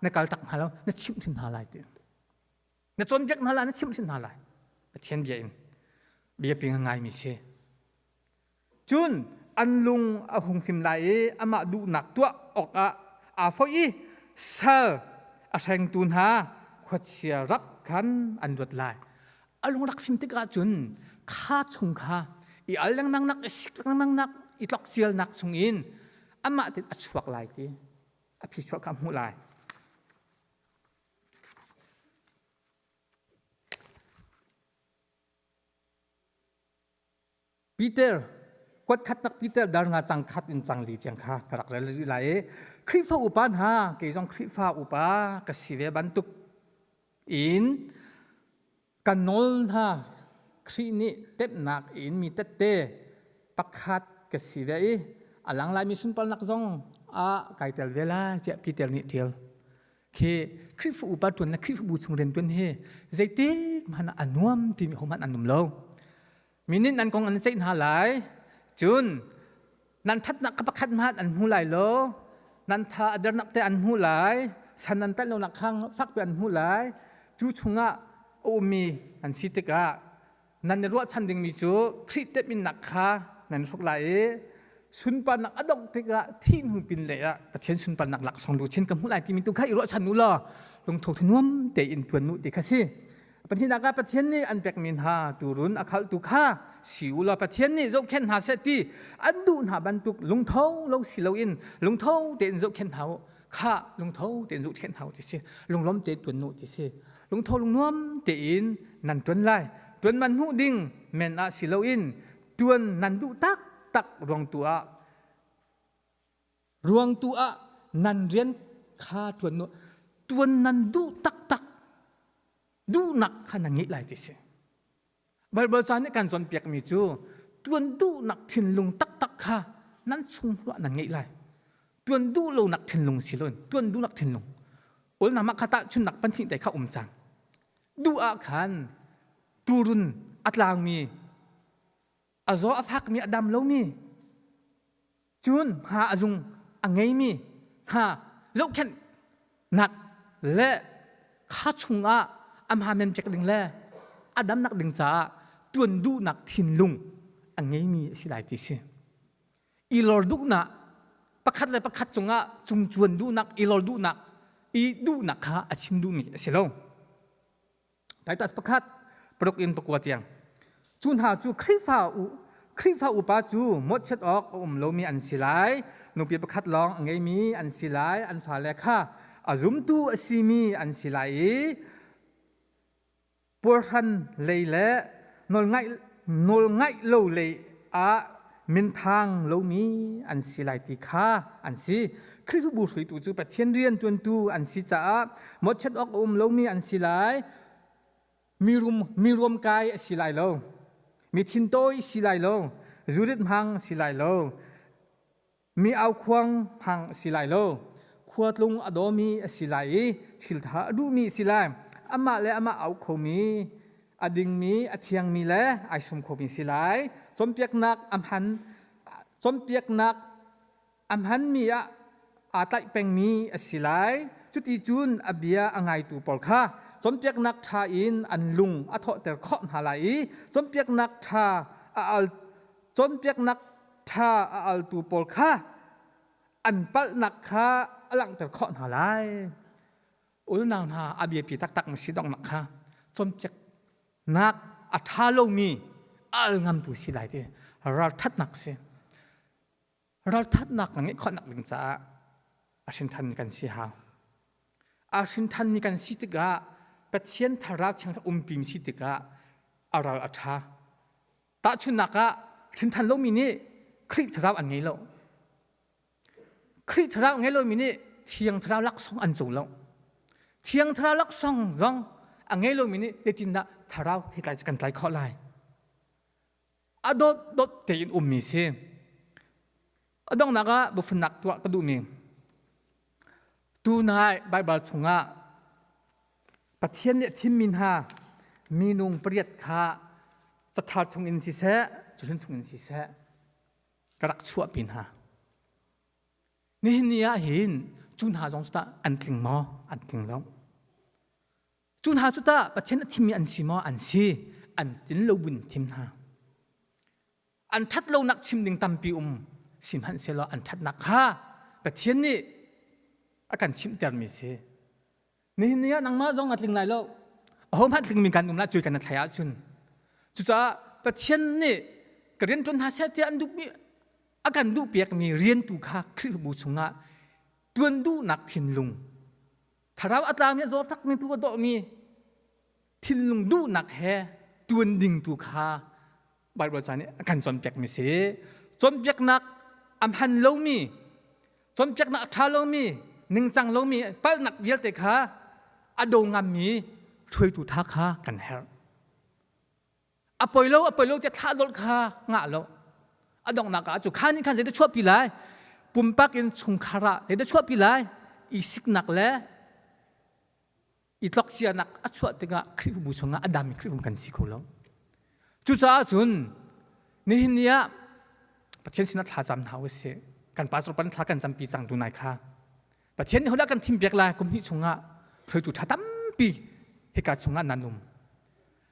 na kal tak hna lo, na chimh hrim hna lai ti. Na cawnpiak hna lai, na chimh hrim hna lai. Pathian bia in biapi ngaimi si. Cun an lung a hung fim lai i amah duhnak tuah awkah aa foih i sal a hrengtu hna khuachia rap khan an luat lai. A lung rak fim tikah cun kha chung kha i al lengmang nak, i sik lengmang nak, i tlokcialnak chungin amah tin a chuak lai ti a phichuah kha a hmuh lai. Peter kuat khatnak Peter dar nga cang khat in cang li tiang kha ka rak rel rih lai i Khrihfa upa hna kei zong Khrihfa upa ka si ve bantuk in kan nawl hna Khrih nih temhnak in mi tette pakhat ka si ve i a lang laimi sunparnak zong ah kai tel ve lai tiah Peter nih tial khi Khrihfa upa ṭuan le Khrihfabu chung rian ṭuan hi zeitik hmanh ah a nuam timi ho hmanh an um lo Mi nih nan kong an ceih hna lai. Cun nan ṭhatnak kha pakhat hmanh an hmu lai lo. Nan tha a dernak te an hmu lai. San nan tlaih lonak kha fakpi an hmu lai. Cu chungah a ummi an si tikah nan i ruahchan dingmi cu Khrih temhinnak kha nan hruk lai i sunparnak a dongh tikah thih hnu pin lei ah Pathian sunparnak laksawng luchin ka hmuh lai timi tu kha i ruahchan u law lungtho nuam tein ṭuan u ti kha si. Pahnihnak ah Pathian nih an pekmi hna tuurun a khaltu kha si u law Pathian nih zohkhenh hna seh ti an duh hna bantuk lungtho lo si loin lungtho tein zohkhenh hna u kha lungtho tein zohkhenh hna u ti si lunglawm tein ṭuan u ti si lungtho lungnuam tein nan ṭuan lai ṭuan man hmuh ding men ah si loin ṭuan nan duh taktak ruang tu ah ruang tu ah nan rian kha ṭuan u ṭuan nan duh taktak duhnak kha nan ngeih lai ti si Baibal ca nih kan cawnpiakmi cu ṭuan duhnak thinlung taktak kha nan chung hnuah nan ngeih lai ṭuan duh lonak thinlung si loin ṭuan duhnak thinlung ulna mah kha tahchunnak pahnih te kha um cang duh ah khan turun a tlangmi a zaw a fakmi a dam lomi Cun hma a zung a ngeimi hna zohkhenhnak le kha chungah a hma men pek ding le a damnak ding caah tuan duhnak thinlung a ngeimi a si lai ti si. I lor duhnak pakhat le pakhat cungah cungcuan duhnak, i lor duhnak, i duhnak kha a chim duhmi a si lo. Titus pakhat paruk in pakua tiang. Cu hna cu Khrihfa u Khrihfa upa cu mawhchiat awk a um lomi an si lai. Nupi pakhat lawng a ngeimi an si lai. An fale kha a zumtu a simi an si lai i puarhran lei le nawlngaih nawlngaih lo lei ah minthang lomi an si lai ti kha an si. Khrihfabu hruaitu cu Pathian rian ṭuantu an si caah mawhchiat awk a um lomi an si lai. Mirum miruamkai a si lai lo. Mi thintawi si lai lo. Zurit hmang si lai lo. Mi aukhuang hmang a si lai lo. Khuatlung a dawmi a si lai i thiltha a duhmi a si lai. Amah le amah au khomi, a dingmi, a thiangmi le ai sum khomi si lai. Cawnpiaknak a hman cawnpiaknak a hmanmi ah aa tlaih pengmi a si lai. Cuti cun a bia a ngaitu pawl kha cawnpiaknak ṭha in an lung a thawhter khawh hna lai i cawnpiaknak ṭha a al cawnpiaknak ṭha a altu pawl kha an palhnak kha a langhter khawh hna lai. Unau hna a biapi taktak mi si donghnak kha cawnpiaknak a ṭha lomi a al ngamtu si lai ti ralṭhatnak si. Ralṭhatnak kan ngeih khawhnak ding caah a hrinṭhan kan si hau. A hrinṭhanmi kan si tikah Pathian thlarau thiang umpi si tikah a ral a ṭha. Tahchunhnak ah hrinthan lomi nih Khrih thlarau an ngei lo. Khrih thlarau ngei lomi nih Thiang Thlarau laksawng an co lo. Thiang Thlarau laksawng zong a ngei lomi nih zeitindah thlarau theitlai cu kan tlai khawh lai? A dawt dawt tein ummi si. A donghnak ah bufunnak tuah ka duhmi. Tunai Baibal chungah Pathian nih a thimmi hna minung pariat kha cathar chungin siseh, cuhlun chungin siseh ka rak chuahpi hna. Nihin ni ah hin cu hna zong cu tah an tling maw? An tling lo. Cu hna cu tah Pathian a thimmi an si maw? An si. An tlin lo buin thim hna. An ṭhat lonak chim ding tampi um sihmanhsehlaw an ṭhatnak kha Pathian nih a kan chimhtermi si. Nihin ni ah nangmah zong a tling lai lo. Ahohmanh tlingmi kan um lah cui kan thlai ahcun. Cucaah Pathian nih ka rian ṭuan hna seh tiah an duhmi a kan duhpiakmi rian tu kha Khrihfabu chungah ṭuan duhnak thinlung thlarau a tlami a zaw takmi tu a dawhmi thinlung duhnak he ṭuan ding tu kha Baibal ca nih a kan cawnpiakmi si. Cawnpiaknak a hman lomi, cawnpiaknak a ṭha lomi, ningcang lomi, palhnak vialte kha a do ngammi hruaitu ṭha kha kan herh. A poi lo, a poi lo tiah thlah dolh kha ngah lo. A donghnak ah cu kha nih khan zeidah chuahpi lai? Pumpak in chungkhar ah zeidah chuahpi lai? I siknak le i tlokcianak a chuah tikah Khrihfabu chungah a dami Khrihfabu kan si kho lo. Cucaah cun nihin ni ah Pathian sinah thla cam hna usih. Kan pastor pan thla kan campi cang tu nai kha. Pathian nih hodah kan thim piak lai kum hnih chungah hruaitu tha tampi. Hika chungah nan um.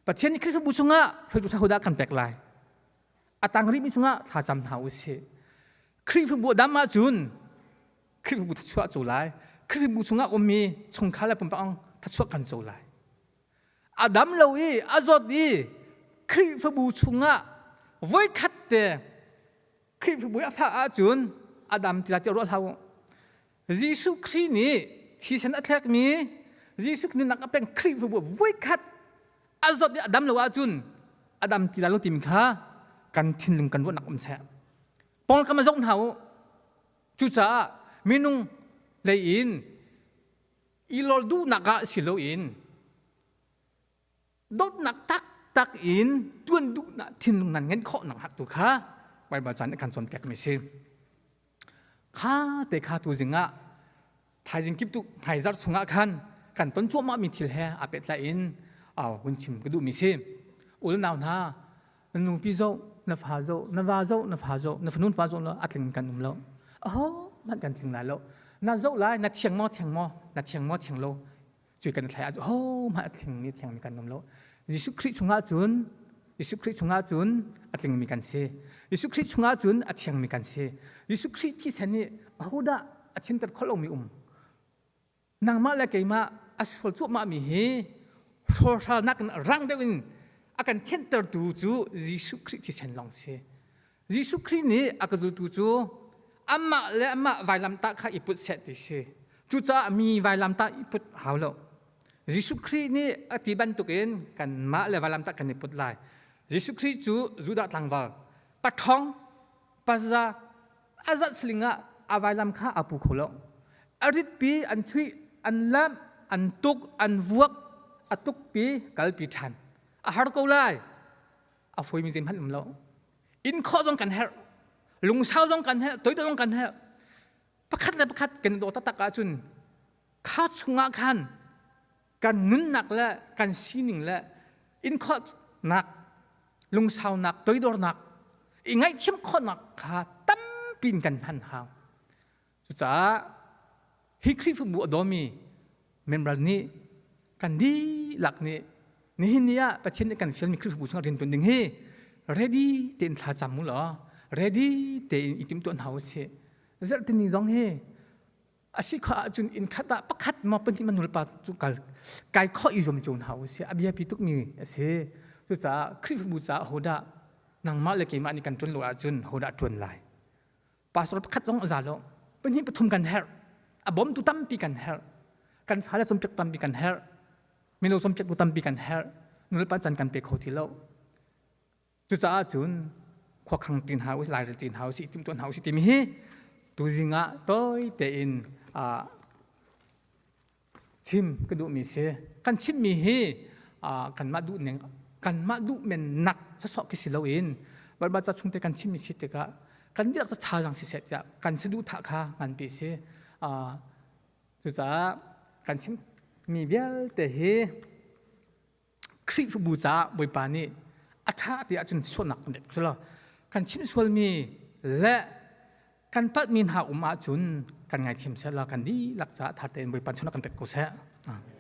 Pathian nih Khrihfabu chungah hruaitu ṭha hodah kan pek lai? A tang rihmi chungah thlacam hna u sih. Khrihfabu a dam ahcun Khrihfabu thluachuah co lai. Khrihfabu chungah ummi chungkhar le pumpak thluachuah kan co lai. A dam lo i a zawt i Khrihfabu chungah voikhat te Khrihfabu a fah ahcun a dam ti lai ti ruah hlah u. Jesuh Khrih nih thisen a thlekmi Jesuh nunnak a peng Khrihfabu voikhat a zawt i a dam lo ahcun a dam ti lai lo timi kha kan thinlung kan ruahnak um seh. Pawngkam a zoh hna u. Cucaah minung lei in i lol duhnak ah si loin dawtnak taktak in tuan duhnak thinlung nan ngeih khawh nak tu kha Baibal caan nih kan cawnpiak mi si. Kha te kha tu zing ah thaizing kip tu hmaizar chungah khan kan ton cuahmah mi thil he aa pehtlai in hun chim ka duh mi si. Ul nau hna na nupi zoh na fa zoh na va zoh na fa zoh na fanu fa zoh lo a tling kan um lo. Aho hmanh kan tling lai lo. Na zoh lai na thiang maw thiang maw na thiang maw thiang lo Cui kan thlai ahcun hohmanh a tlingmi thiangmi kan um lo. Jesuh Khrih chungah cun Jesuh Khrih chungah cun a tlingmi kan si. Jesuh Khrih chungah cun a thiangmi kan si. Jesuh Khrih thisen nih ahodah a thinter khawh lomi um. Nangmah le keimah a sual cuahmahmi hi hrawlhralnak in rang deuh in a kan thiantertu cu Jesuh Khrih thisen lawng si. Jesuh Khrih nih a ka zultu cu amah le amah vailamtah kha i put seh ti si. Cucaah mi vailamtah i put hau lo. Jesuh Khrih nih a ti bantukin kanmah le vailamtah kan i put lai. Jesuh Khrih cu Judah tlangval, paṭhawng, paza, a zat saling ah a vailam kha a pu kho lo. A ritpi an chuih, an lamh, an tuk, an vuak, a tukpi kalpi ṭhan. A har ko lai. A fawimi zeihmanh um lo. In khawh zong kan herh. Lungsau zong kan herh. Toidor zong kan herh. Pakhat le pakhat kan i daw taktak ahcun kha chungah khan kan nunnak le kan sining le inkhawhnak lungsaunak toidornak i ngaihthiam khawhnak kha tampi in kan hman hau cucaah hi Khrihfabu a dawmi member nih kan dihlak nih nihin ni ah Pathian nih kan fialmi Khrihfabu chungah rian tuan ding hi ready tein thla cam u law ready tein i timhtuah hna u sih zarhtini zong hi a si khawh ahcun inn khat ah pakhat maw pahnih ma nulepa cu kal kai khawh i zuam cio hna u sih a biapi tukmi a si cucaah Khrihfabu caah hodah nangmah le keimah nih kan ṭuan lo ahcun hodah ṭuan lai pastor pakhat zong a za lo pahnih pathum kan herh a bawmtu tampi kan herh kan fale cawnpiak tampi kan herh mino cawnpiaktu tampi kan herh nulepa can kan pe kho ti lo cucaah cun khuakhang ti hna usih lairel ti hna usih timhtuah hna usih timi hi tuzing ah tawi tein chim ka duhmi si kan chimmi hi kanmah duh ning kanmah duh men nak sawsawh khi si loin Baibal ca chung te kan chimmi si tikah kan dihlak ca thazaang siseh tiah kan saduhthah kha nganpi si cucaah kan chimmi vialte hi Khrihfabu caah Bawipa nih a ṭha ti ahcun sualnak kan pek lo. Kan chim sualmi le kan palhmi hna um ahcun kan ngaithiam seh la kan dihlak caah thar tein Bawipa chungah kan pek ko seh. Amen.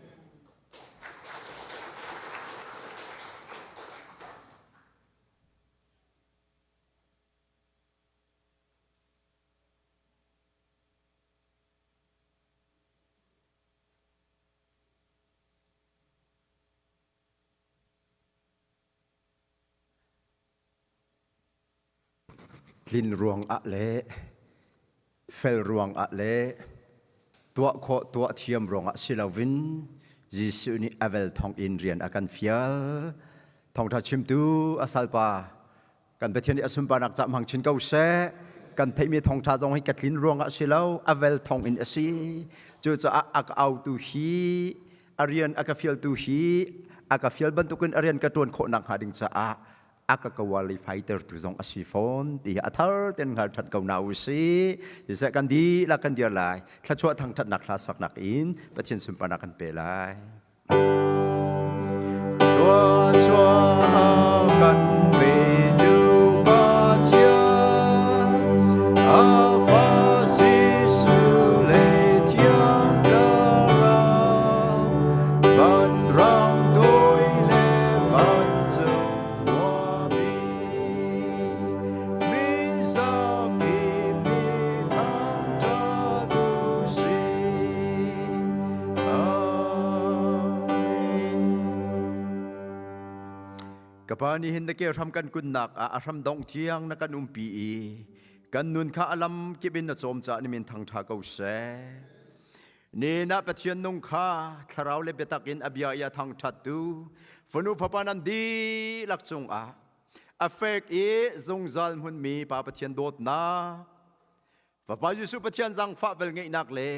Tlin ruangah le fel ruangah le tuah khawh tuah thiam ruangah si loin Jesuh nih a vel thawngin rian a kan fial. Thawngṭha chimtu a salpa Kan Pathian nih a sunparnak ca hmang chin ko seh. Kan theihmi thawngṭha zong hi ka tlin ruangah a si lo, a vel thawng in a si. Cucaah a ka autu hi, a rian a ka fialtu hi, a ka fial bantukin a rian ka ṭuan khawh nakhnga ding caah a ka qualify tertu zong a si fawn ti hi a thar ten hngal ṭhan ko na u si. Siseh kan dihlak kan dir lai. Thluachuah thangṭhatnak hla saknak in Pathian sunparnak kan pe lai. Thluachuah a kan petu Pathian, a fa Jesuh le Thiang Thlarau, vanram. Pa nih hin na ke hram kan kunnak ah a hram dong tiang na kan umpi i kan nun kha a lam kip in na cawm caah na min thangṭha ko seh. Ni na Pathian nung kha thlarau le biatak in a bia i a thangṭhattu fanu fapa nan dihlak cungah a fek i zungzal hmunmi Pa Pathian dawtnak, Fapa Jesuh Pathian zaangfah velngeihnak le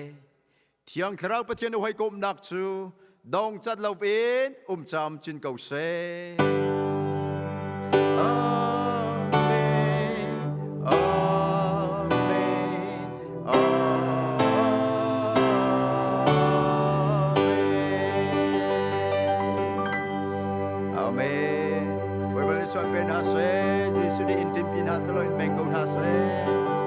Thiang Thlarau Pathian i hawikomhnak cu dong cat lo in um camcin ko seh. Amen. Amen. Amen. Amen. Bawipa nih chuan pe hna seh. Jesuh nih in ṭinpi hna seh law in peng ko hna seh.